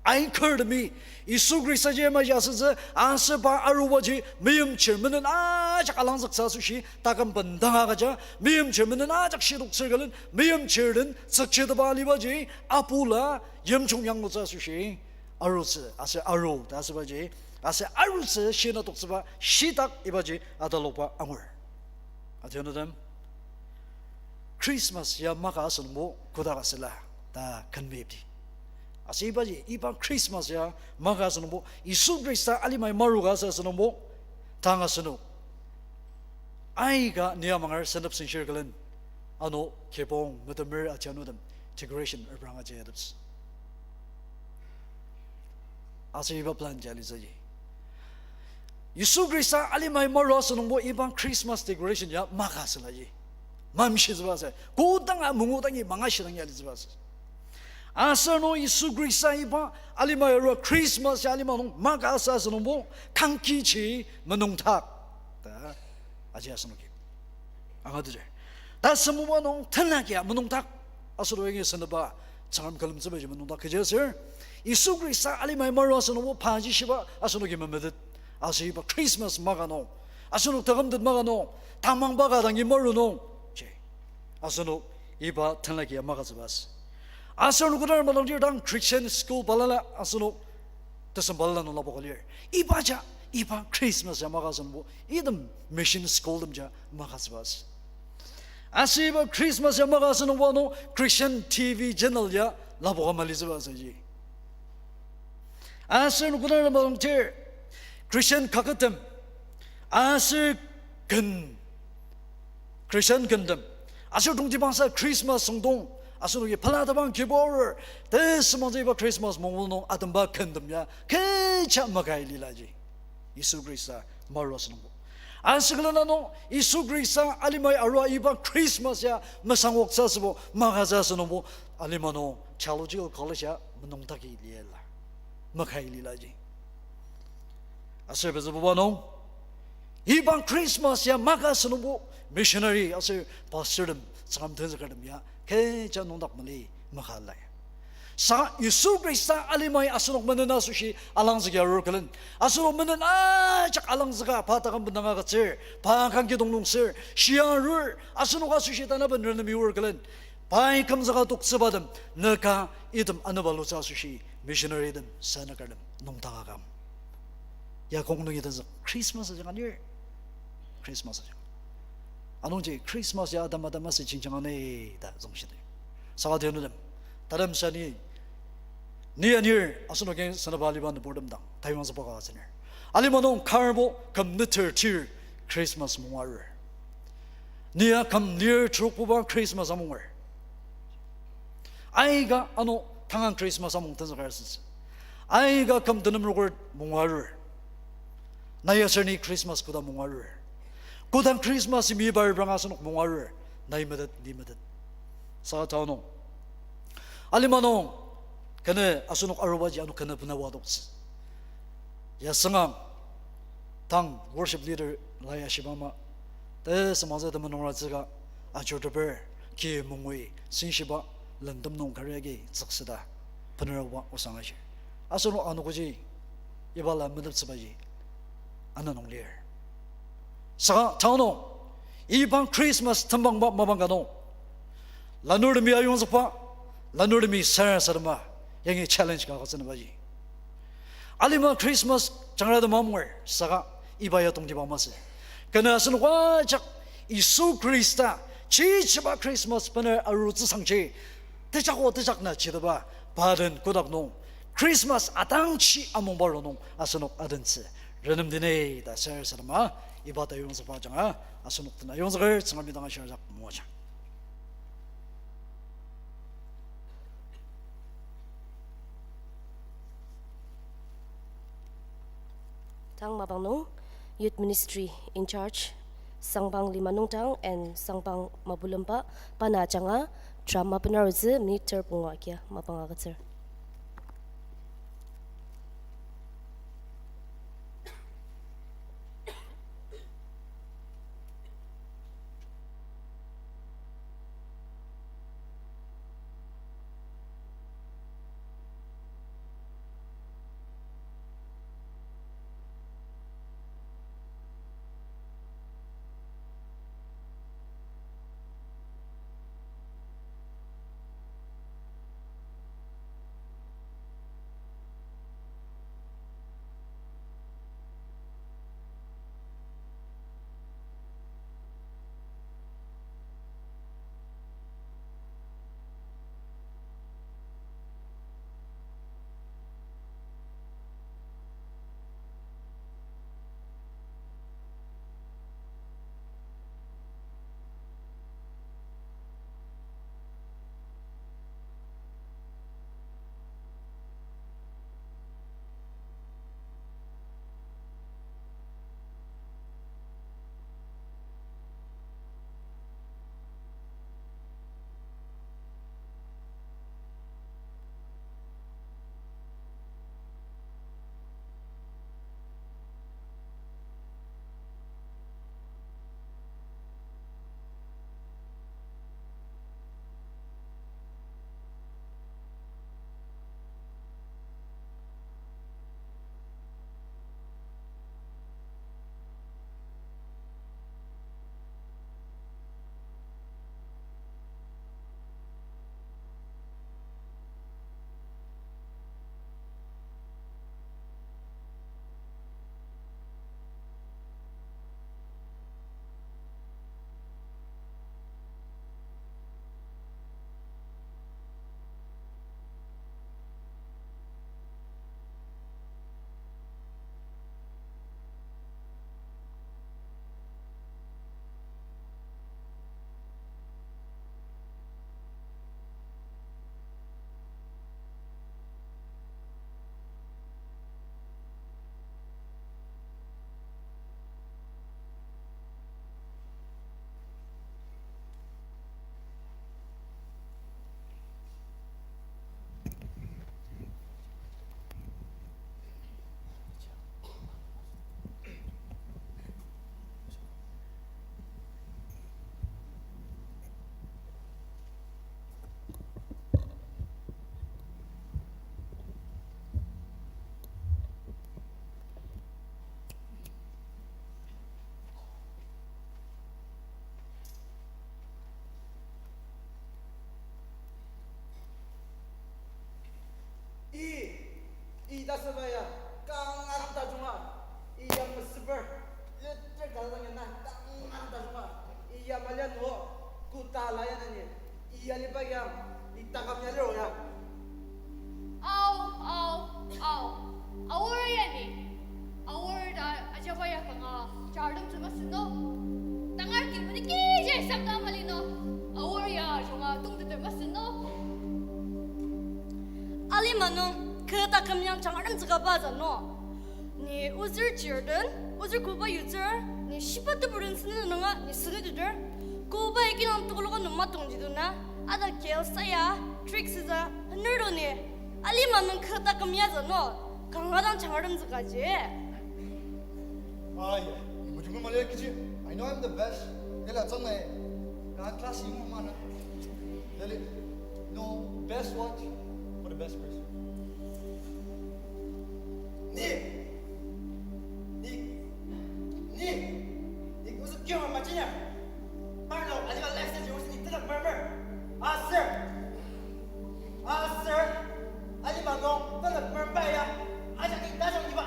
ainkertemi, Yisu Khrista ji yamaji asütsü, aser pa arubaji meimchir menen ajak alangzüktsü asoshi taküm bendang agüja, meimchir menen ajak shitoktsür külen, meimchir den tsükchitepa alibaji apula yimjung yanglutsü asoshi arutsü, aser aru ta asübaji, aser arutsü shina toktsüba shitak ibaji atalokba angur. Atianutem, Christmas ya maka asünungbo kodak asüla ta kenmepdi. Aser ibaji, iba Christmas ya maka asünungbo, Yisu Khrista alimai maruka asü asünungbo, tang asenok aika niamanger sentep senshir külen, ano kibong metemer atianutem decoration repranga jayateptsü. Aser iba plan ji alitsüji, Yisu Khrista alimai maru asünungbo iba Christmas decoration ya maka asülaji. Mamshitsüba asü, kodanga mungu dangi mangashidang ya alitsüba asü. Aser no Yisu Khrista iba alimai arua Christmas ya alima nung maka asü asünungbo, kangkiji menungdak ta aji asenoki angateter. Tasembuba nung tenakia menungdak, asenok yangi sentepa Tsüngrem külemtsübaji menungdak. Kechiaser Yisu Khrista alimai maru asünungbo paji shiba asenoki memetet. Aser iba Christmas maka nung, asenok takümtet maka nung, tamangba ka dangi maru nung ji, asenok iba tenakia makatsüba asü. Aser no kodang arba nung tir dang Christian school balala asenok tesem balala nung lapoka lir. Ibaja, iba Christmas ya maka asünungbo, item mission school temja makatsüba asü. Aser iba Christmas ya maka asünungbo ano Christian T V channel ya lapoka malitsüba asüji. Aser no kodang arba nung tir Christian kakettem, aser ken Christian kentem, aser tongtibangsa Christmas süngdong, asenoki pelatebang kibur, tesümangtsü iba Christmas mongmol nung atemba kentem ya kecha makai lilaji, Yisu Khrista maru asünungbo. Aser külen ano Yisu Khrista alimai arua iba Christmas ya mesangoktsü asübo makatsü asünungbo, alima nung theological college ya menungdaki liala, makai lilaji. Aser pezübuba nung, iba Christmas ya maka asünungbo, missionary aser pastortem, Tsüngrem tenzükertem ya kecha nüngdak mali maka lai. Sa Yisu Khrista alimai asenok menen asoshi alangzüki arur külen, asenok menen ajak alangzüka pa taküm bendang agütsür, pa kangkidong nungsür shia arur, asenok asoshi tanaben renemi oar külen, pai kümzüka toktsübatem nüka item anüba lutsü asoshi missionary tem, sanakertem nüngdakaka. Ya kong nungi tenzük Christmas ajanga lir. Christmas ajanga. Anungji Christmas ya adam adam asü jenjang ani ta züngshidi. Saka tenutem, tadamsa ni, ni anir asenok ken senaba aliba nüburtem dang tayongzükba ka atsüner. Alima nung karbo küm neter tir Christmas munga arur. Ni a küm lir trokbuba Christmas amunger. Aika ano tangang Christmas amung tenzüker asütsü. Aika küm tenem roker munga arur. Nai aser ni Christmas koda munga arur. Kodang Christmas imi iba repranga asenok munga arur. Nai metet, ni metet. Saka tao nung, alima nung, kene asenok arubaji ano kene bena wadoktsü. Yasangang, tang worship leader lai ashiba ama, tesümangtsü temenung ratsüka, ajurteper, ki mongui, sinshiba, lentem nung kari agi tsüksüta, bener aoba osang ashi. Asenok anogoji, iba la meteptsübaji, ana nung lir. Saka tao nung, iba Christmas tembangba mapang ka nung, lanurtemi ayongzükba, lanurtemi sarasadema, yangi challenge ka agütsünabaji. Alima Christmas jangratem amunger, saka iba ya tongtibang masü. Kena asenok ajak Yisu Khrista, chichiba Christmas bener arutsüsangji, tejako tejak na chiteba, pa den kotak nung, Christmas atangji amungba rongnung asenok adentsü. Renemdine ta sarasadema, iba ta ayongzükba ajanga, asenok den ayongzüker, Tsüngremi dang ashir ajak moajang. Tang mapang nung, Youth Ministry in charge, Sangpang Lima Nungtang and Sangpang Mabulemba, pa na ajanga, drama benarutsü minute ter pungu agia mapang agütsür. I, i tasüba ya, kanga tajunga, i ya mesüper, letter kazang ya na, kanga tajunga, i ya malian ho, kuta la ya nani, i ya liba ya, Chardam tsü masü no. Tangar ki mani kiji sakta mali no. Aor ya junga tongteter masü no. Alima nung kü taküm yang changardam tsü kaba za no. Ni ozür chirden, ozür koba yutsür, ni shiba teburden sünü nunga ni sünü tutur. Koba iki nung tukuluka nung matong jiduna. Ada kel saya, trick siza, nurdo ni. Alima nung kü taküm ya za no. Kanga dang changardam tsü kaji. Aya, mujunga mali kiji. I know I'm the best. Ela tsang nai. Ka class yi mama na. Dali, no best watch for the best person. Ni, ni, ni, ni, ozü kyo ma majinya. Parlo, aliba life stage ozü ni tela murmur. Aser, aser, aliba no tela murmur ya. Aja ni tajong iba.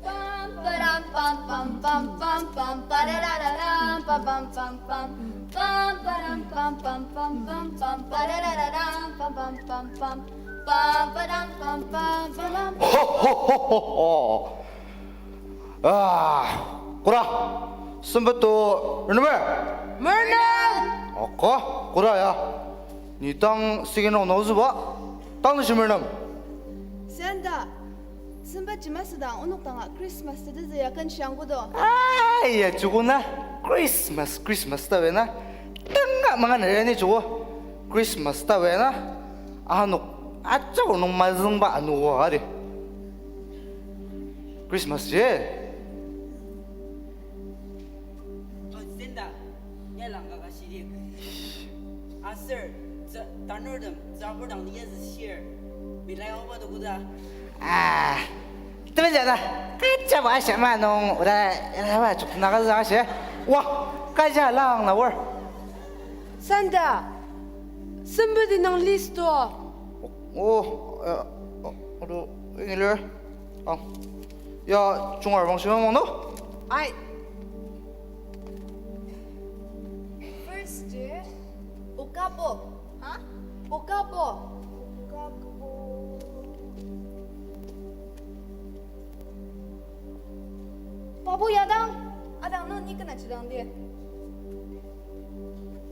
Pam, padam, pam, pam, pam, pam, pam, padadadadam, pam, pam, pam, pam. Pam, padam, pam, pam, pam, pam, pam, padadadadam, pam, pam, pam, pam. Pam, padam, pam, pam, padam. Ho, ho, ho, ho, ho. Ah, kura, sempet to, renemer? Mernem. Oko, kura ya. Ni tang sigen nung nozüba, tang ni shimer nem. Santa, sempet jima sedang onok danga Christmas tete ya ken shang kudo. Ai, ya, chuku na. Christmas, Christmas ta wena. Tanga mangan reni chuku. Christmas ta wena. Anok, acha onok mazengba anok wa ari. Christmas ye. Senta, ya langka ka shirik. Aser, tanurtem, tsabur dang liya zeshir. Bilai oba dokuda. Ah, temen jana. Kacha ba asha ma nung, ura, ura ba chuk na ka za ashe. Wa, kaja lang na wor. Santa, sempet nang list to. Oh, eh, oh, ado, ingler. Ang. Ya, chungar bang shimang no? Ai. First, eh, Okapo. Ha? Okapo. Okapo. Papu ya dang. Adang no ni kena chidang di.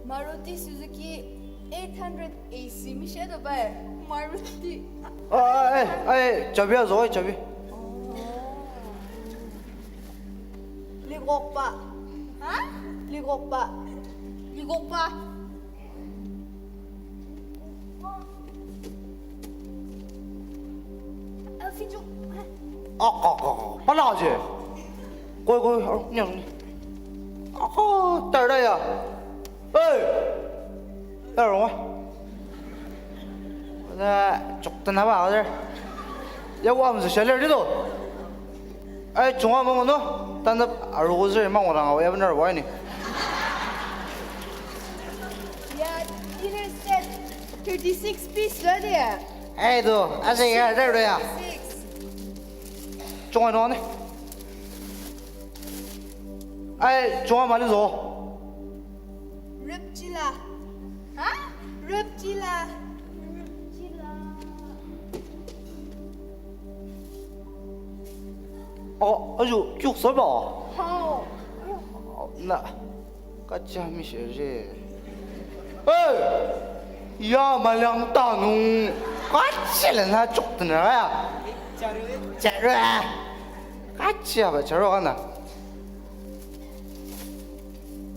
Maruti Suzuki eight hundred A C misha do bai. Maruti. Ah, eh, eh, chabi azo, eh, chabi. Oh. Ligokba. Ha? Ligokba. Ligokba. Elfin jo. Ah, ah, ah, ah. Pala je. Koi, koi, ah, ni, ni. Ah, tar da ya. Hey! Tar wa. Na, chok ta na ba, tar. Ya, wa, am, sa, shaler, di, do. Ai, chunga mamo no, tanap arogo zir mang warang awa ya bener wa ni. Ya, dinner set thirty-six piece la dia. Ai, do, ase ya, there do ya. Thirty-six. Chunga no ni. Ai, chunga mali zo. Reptila. Ha? Reptila. Reptila. Oh, ayo, kyuk saba. Hao. Na, kacha mi shiri. Hey! Ya maliang ta nung kacha le na chok tena ya. Chara. Kacha ba chara kana.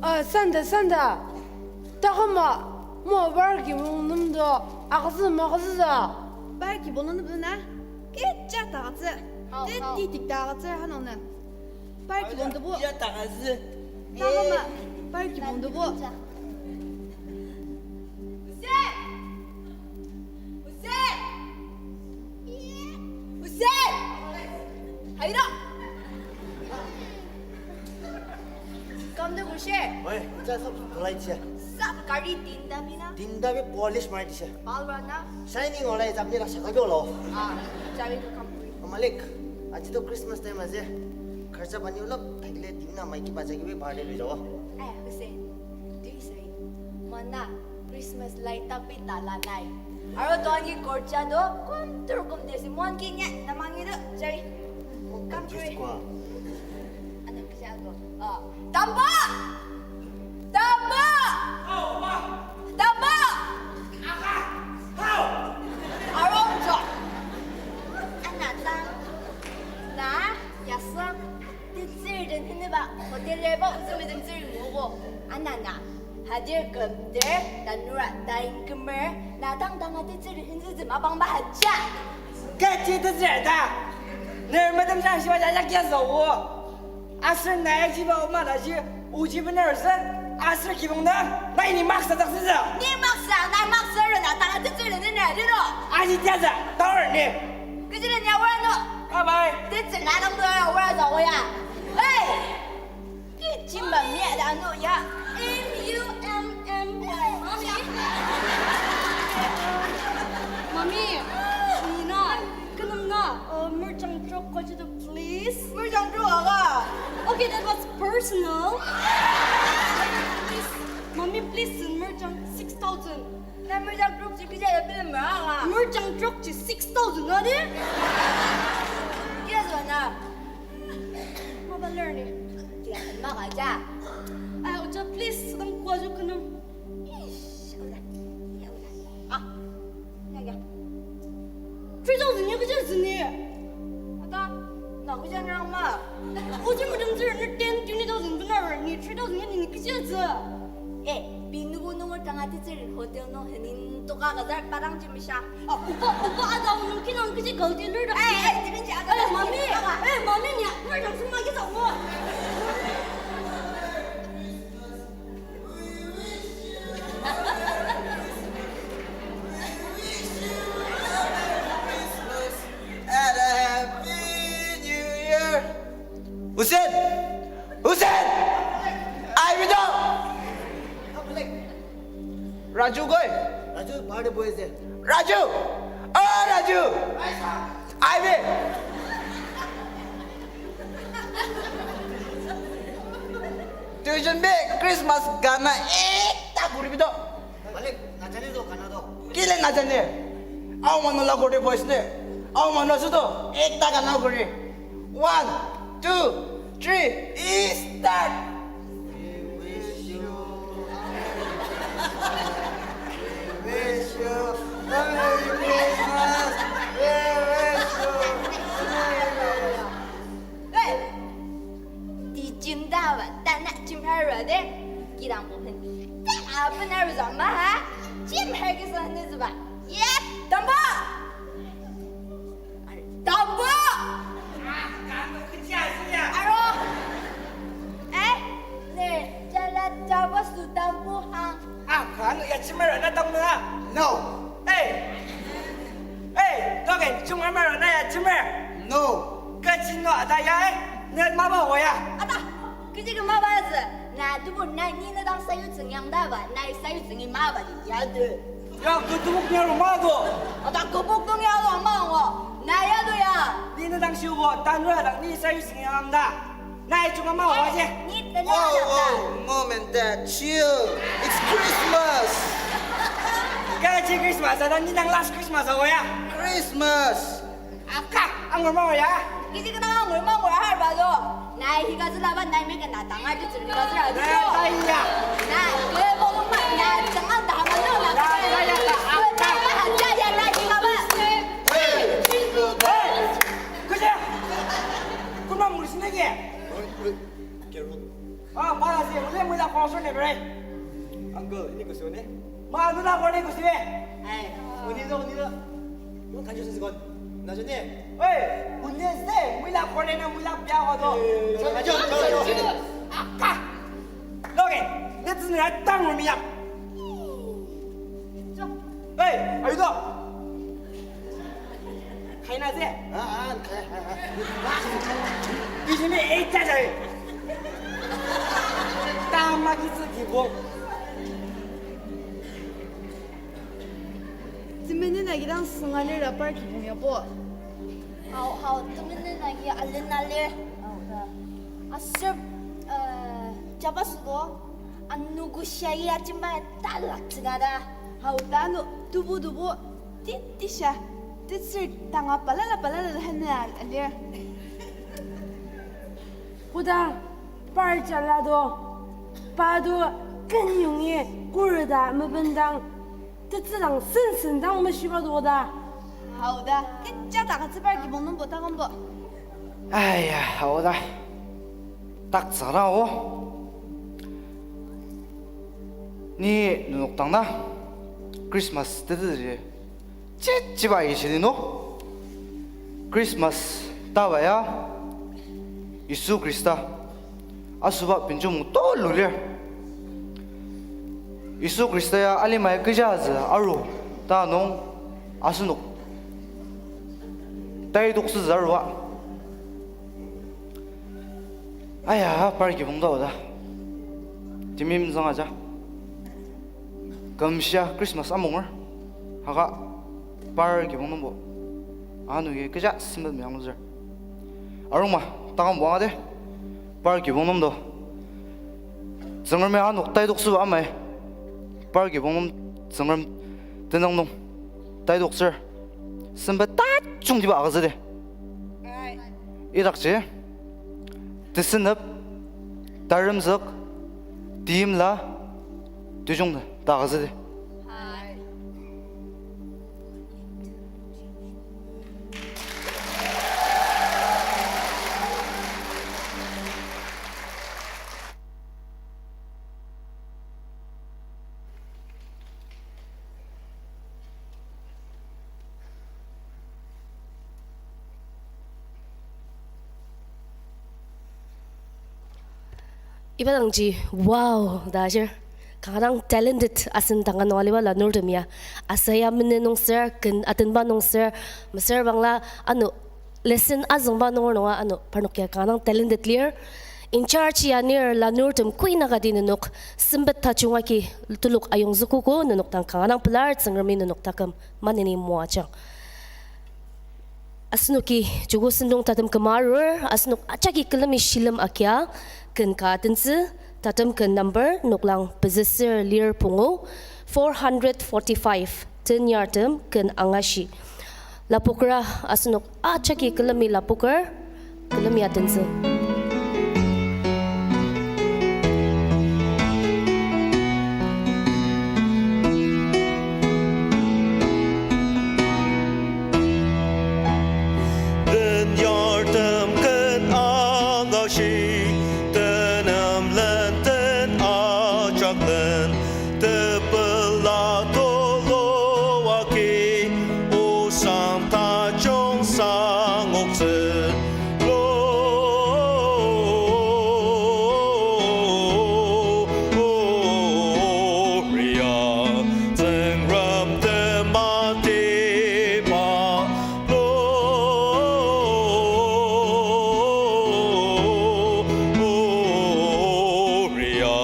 Ah, sanda, sanda. Takoma, mo bar kibong nemdo, akzü makzü da. Bar kibong nemdo na? Kecha takzü. Hao, hao. Teti tik takzü hanong na. Bar kibong debo. Ya takzü. Takoma, bar kibong debo. Ose! Ose! Ose! Haira! Kam de kushe? Oi, cha sab tulai cha. Sab gari tinda mina? Tinda bi polish mari disha. Bal rana? Shining olai jab ni la shaka jolo. Ah, jabi ka kam pui. Malik, aji to Christmas time ase. Kharcha pani ulap thakile timna maiki bacha kibi birthday lui jawa. Eh, ose. Dui sai. Mana, Christmas Lai tapi talanai. Aro tuangi korja do, kum tur kum desi, muan kinya, tamangi do, jai. Welcome to it. Just kwa. Ana kisa do. Ah. Tamba! Tamba! Tamba! Arong jo. Ana tang. Na, yasang. Tetsür den hiniba hotel-e ba ozü medemtsür ngugo. Anana, hadir kümter, tanura tain kümer, na tang tanga tetsür den hinzütsü mapang ba haja. Kaji tetsür ta. Ner medemtsür shiba jajak ya zao. Aser na ya jiba oma na ji uji bener se. Aser kibong na, na ini maksa tak sisa. Ni maksa, na maksa rena tanga tetsür den hini adino. Aji tiaza, taur ni. Kejile ni awara no. Bye bye. Tetsü na dang do awara za oya. Hey! Kichimba mi ada no ya. M U M M. Mommy. Mommy. Nina. Kenang na. Uh, merchant drop kajida, please. Merchant drop aga. Okay, that was personal. Please. Mommy, please send merchant six thousand. Na merchant drop ji kecha ya bilemba aga. Merchant drop ji six thousand na de? Kya zona. Mapa lir ni. Kya, maka ja. Ay, oja, please, sedang kwa ju kenang. Ish, ola. Ya, ola. Ah. Ya, ya. Three thousand ya kecha zeni. Ata, na kecha nrang ma. Oji medemtsür ni ten, twenty thousand bener ni three thousand ya ni kecha zü. Eh, pei nubu nunger tanga tetsür hotel nung henin toka kazar parang jimisha. Ah, oba, oba ada nung kinang kechi galti lir da. Eh, eh, tipin ji ada. Eh, mami, eh, mami ni, lir dang sema kisa mo. And a happy new year. Hussein! Hussein! Ai bido! Raju koi? Raju party boy ase. Raju! Oh, Raju! Ai bi! Tuijon bi Christmas gana ekta kuri bido. Malik, najani do, gana do. Kile najani. Aw manu la kuri boys ne. Aw manu asudo. Ekta gana kuri. One, two, three, start. We wish you, we wish you a Merry Christmas. We wish you a Merry Christmas. Hey! Di jimdaba, tana jimharua de. Kidang bupen. Tana bupen aru zamba ha. Jimhar kisa ne zuba. Yep, tambo. Tambo. Aro. Eh, ne, jala jaba su tambo ha. Ah, kanu ya chimera na tang na. No. Hey. Hey, token chimera na ya chimer. No. Kachino ada ya eh. Ne maba waya. Ada. Kiji ke maba ze. Na dubu na ni na dang sayu tsingyang da ba. Na sayu tsingyi maba ya de. Ya kutubuk ne ro ma do. Ada kubuk dong ya lo ma ngo. Na ya do ya. Ni na dang shu go. Tanura dang ni sayu tsingyang da. Nai chunga ma waje. Whoa, whoa, mom and dad, chill. It's Christmas. Kaji Christmas, ada ni nang last Christmas awa ya. Christmas. Aka, angur ma ya. Kiji kena angur ma ya har ba lo. Nai higa zela ba nai meke na tanga de zela zela. Nai taiya. Nai ke bolong ma na jangan dah ma lo na. Nai taiya. Nai ma haja ya nai higa ba. Hey, hey, kuja. Kuma murisina ke. Carol. Ah, para si, ule muila kosor ne bere. Uncle, ini kusu ne? Ma, nuna kone kusu ne? Ai, uni do, uni do. Mo kanju sisi kon. Na jone. Oi, uni se, muila kone na muila pia ko do. Jo, jo, jo, jo. Aka. Loke, let's not tang room ya. Hey, are you dog? Kaina se? Ah, ah, kai, kai, kai. Kishimi eight jajai. Tama kisi kibong. Temenen agi dang sünga lir rapar kibong yabo. Hau, hau, temenen agi alena lir. Aser, eh, jaba südo, anogo shayi ajemba talak tsüngada. Hau tano tubu tubu titi sha, tetsür tanga balala balala henü alir. Koda par jala do, pa do kenyongi kurda mebendang, tetsü dang sensen dang meshiba do da. Hau da, kecha takatsi par kibong nungbo takangbo. Aya, hau da. Taktsüra o. Ni nenok dang na Christmas tetezü ji chichiba aishidi no. Christmas taba ya Yisu Khrista asüba benjongmung tulu lir. Yisu Khrista ya alimai kecha azü aru ta nung asenok tai toksüzü arua. Aya, par kibong tao da. Timim zang aja. Kümshia Christmas amonger. Haka par kibong nungbo anoki kecha sempet meyanglutsür. Arungma, takangbo angade. Par kibong nungdo Tsüngremi anok tai toksüba amai. Par kibong nung Tsüngrem tenüng nung tai toksür sempet tajungtiba agütsüdi. Idakji tesünep, taremzük, teimla, tejung ta agütsüdi. Iba dangji, wow, ta ashir. Kanga dang talented asen tangan nung aliba lanurtem ya. Asaya mene nung ser, ken atenba nung ser, mesüra bangla ano lesson azüngba nunger nunga ano parnok ya kanga dang talented lir. In charge ya nir lanurtem kuinaka di nenok sempet tajung agi telok ayongzükogo, nenok dang kanga dang pelar, Tsüngremi nenok taküm maneni moajang. Asenoki joko sentong tatem küma arur, asenok ajaki külemi shilem agia, ken ka atentsü, tatem ken number, noklang pezüsür lir pungu, four hundred forty-five, tenyartem ken angashi. Lapokra asenok ajaki külemi lapoker, külemi atentsü. Tenyartem ken angashi, tenemlen ten ajaklen, tepela tulu agi, osang tajung sangoktsü. Gloria, Tsüngrem tematiba. Gloria,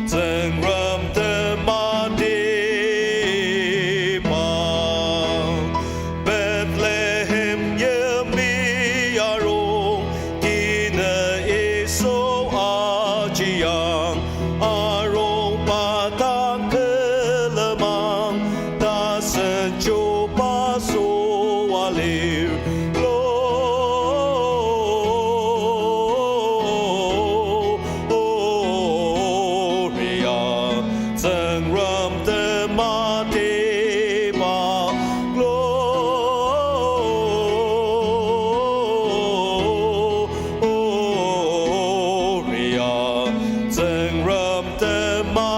Tsüngrem tematiba. Bethlehem yimya arung, kina Yisu ajiang, arungba dang külemang, tasen chuba süa lir. Gloria, Tsüngrem tematiba. Gloria, Tsüngrem tematiba.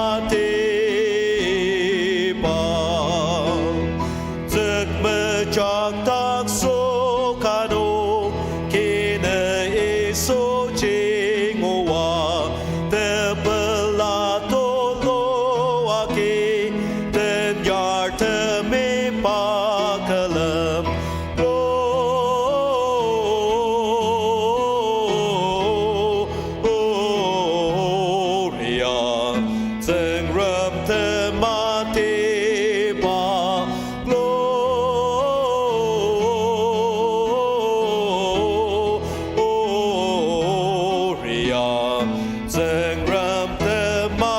Tsükmejak dak sokano, kina Yisu jingua, tepela tulu agi, tenyartemi pa külem. Gloria, Tsüngrem tematiba. Gloria, Tsüngrem tematiba.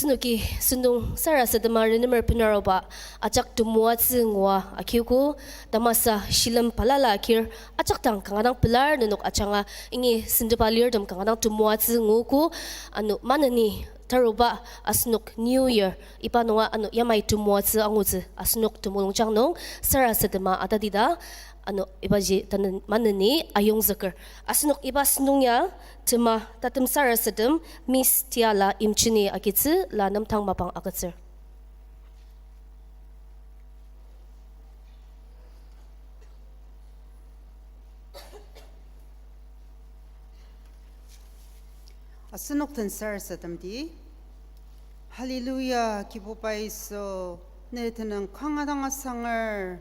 Asenoki sentong sarasadema renemer benaruba ajak temoatsü ngua akiogo, tamasa shilem balala akir ajak dang kanga dang pelar nenok ajanga ingi sentepa lirtem kanga dang temoatsü nguogo, ano maneni taruba asenok New Year iba nunga ano yamai temoatsü angutsü asenok temulungjang nung sarasadema atatida, ano ibaji tanen maneni ayongzüker. Asenok iba sentong ya tema tatem sarasadem Miss Tiala Imchini agitsü la nemtang mapang agütsür. Asenok den sarasademdi. Hallelujah, Kibuba Yisu, ne tenüng kanga dang asanger.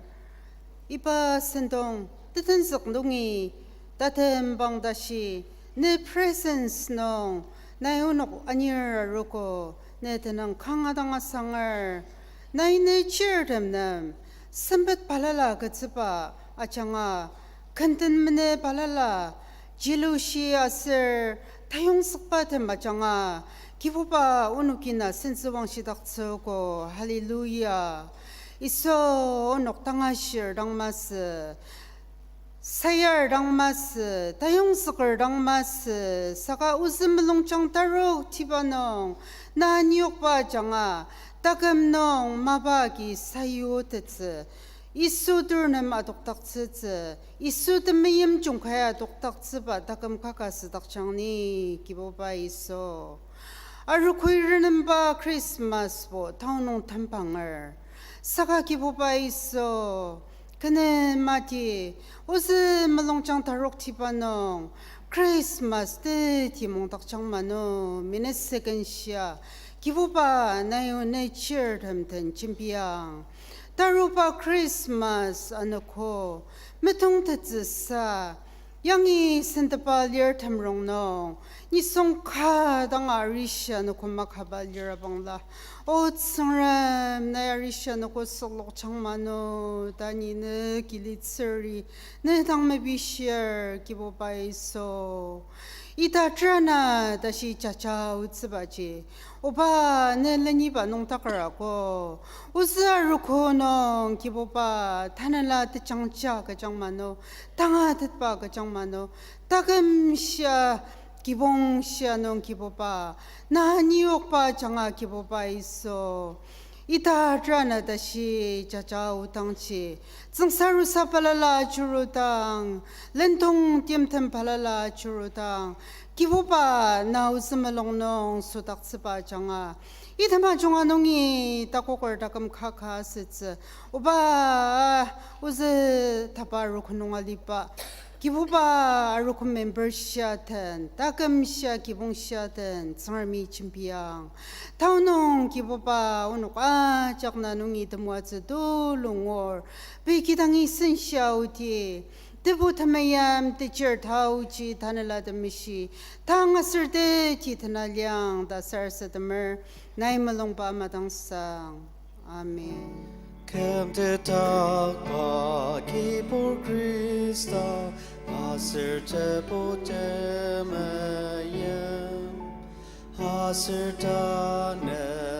Iba sentong tetenzük nungi tatembang tashi, ne presence nung nai onok anir arogo, ne tenüng kanga dang asanger. Nai ne chirtem nem sempet balala agütsüba ajanga, kenten mene balala, jilushi aser tayongzükbatem ajanga, Kibuba onoki na sentsüwangshidaktsüogo. Hallelujah. Yisu, onok tangashir dang masü, sayar dang masü, tayongzüker dang masü, saka ozü mulungjang taroktiba nung na niyokba ajanga, taküm nung mapa agi sayutettsü, Yisu tur nem adokdaktsütsü, Yisu temeim jungkai adokdaktsüba taküm kaka südakjang ni, Kibuba Yisu. Arogoi renemba Christmasbo tanü nung tembanger. Saka Kibuba Yisu, kene mati, ozü mulungjang taroktiba nung Christmas teti mungdakjang mano, minute second shia, Kibuba nai o ne chirtem den jembiang. Taruba Christmas anogo metongtettsüsa, yangi sentepa lirtem rongnung, nisung ka dang arishi anogo makaba lira bangla, O Tsüngrem, nai arishi anogo süklokjang mano, ta ni ne kilitsüri, ne dang mepishir, Kibuba Yisu. Ita terana tashi jaja otsübaji, Oba, ne leniba nüngdaker ako. Ozü arogo nung, Kibuba, tanela tejangja kejang mano, tangatetba kejang mano, taküm shia, kibong shia nung, Kibuba, na niyokba ajanga, Kibuba Yisu. Ita terana tashi jaja odangji, tsüngsarusa balala jurudang, lendong timtem balala jurudang, Kibuba, na ozü mulung nung südaktsüba ajanga, item ajunga nungi takoker taküm kaka asütsü, Oba, ozü tapa arogo nung aliba, Kibuba, arogo member shia den, taküm shia kibong shia den, Tsüngremi jembiang. Tanü nung Kibuba, onok ajak na nungi temoatsü tulu ngur, pei kidangi senshia odi, tebu temeim, tejir taoji, tanela temeshi, tang aser teti tena liang ta sarasademer, nai mulungba madangsang. Amen. Kümtetakba Kibur Khrista, aser Tebu temeim, aser tanü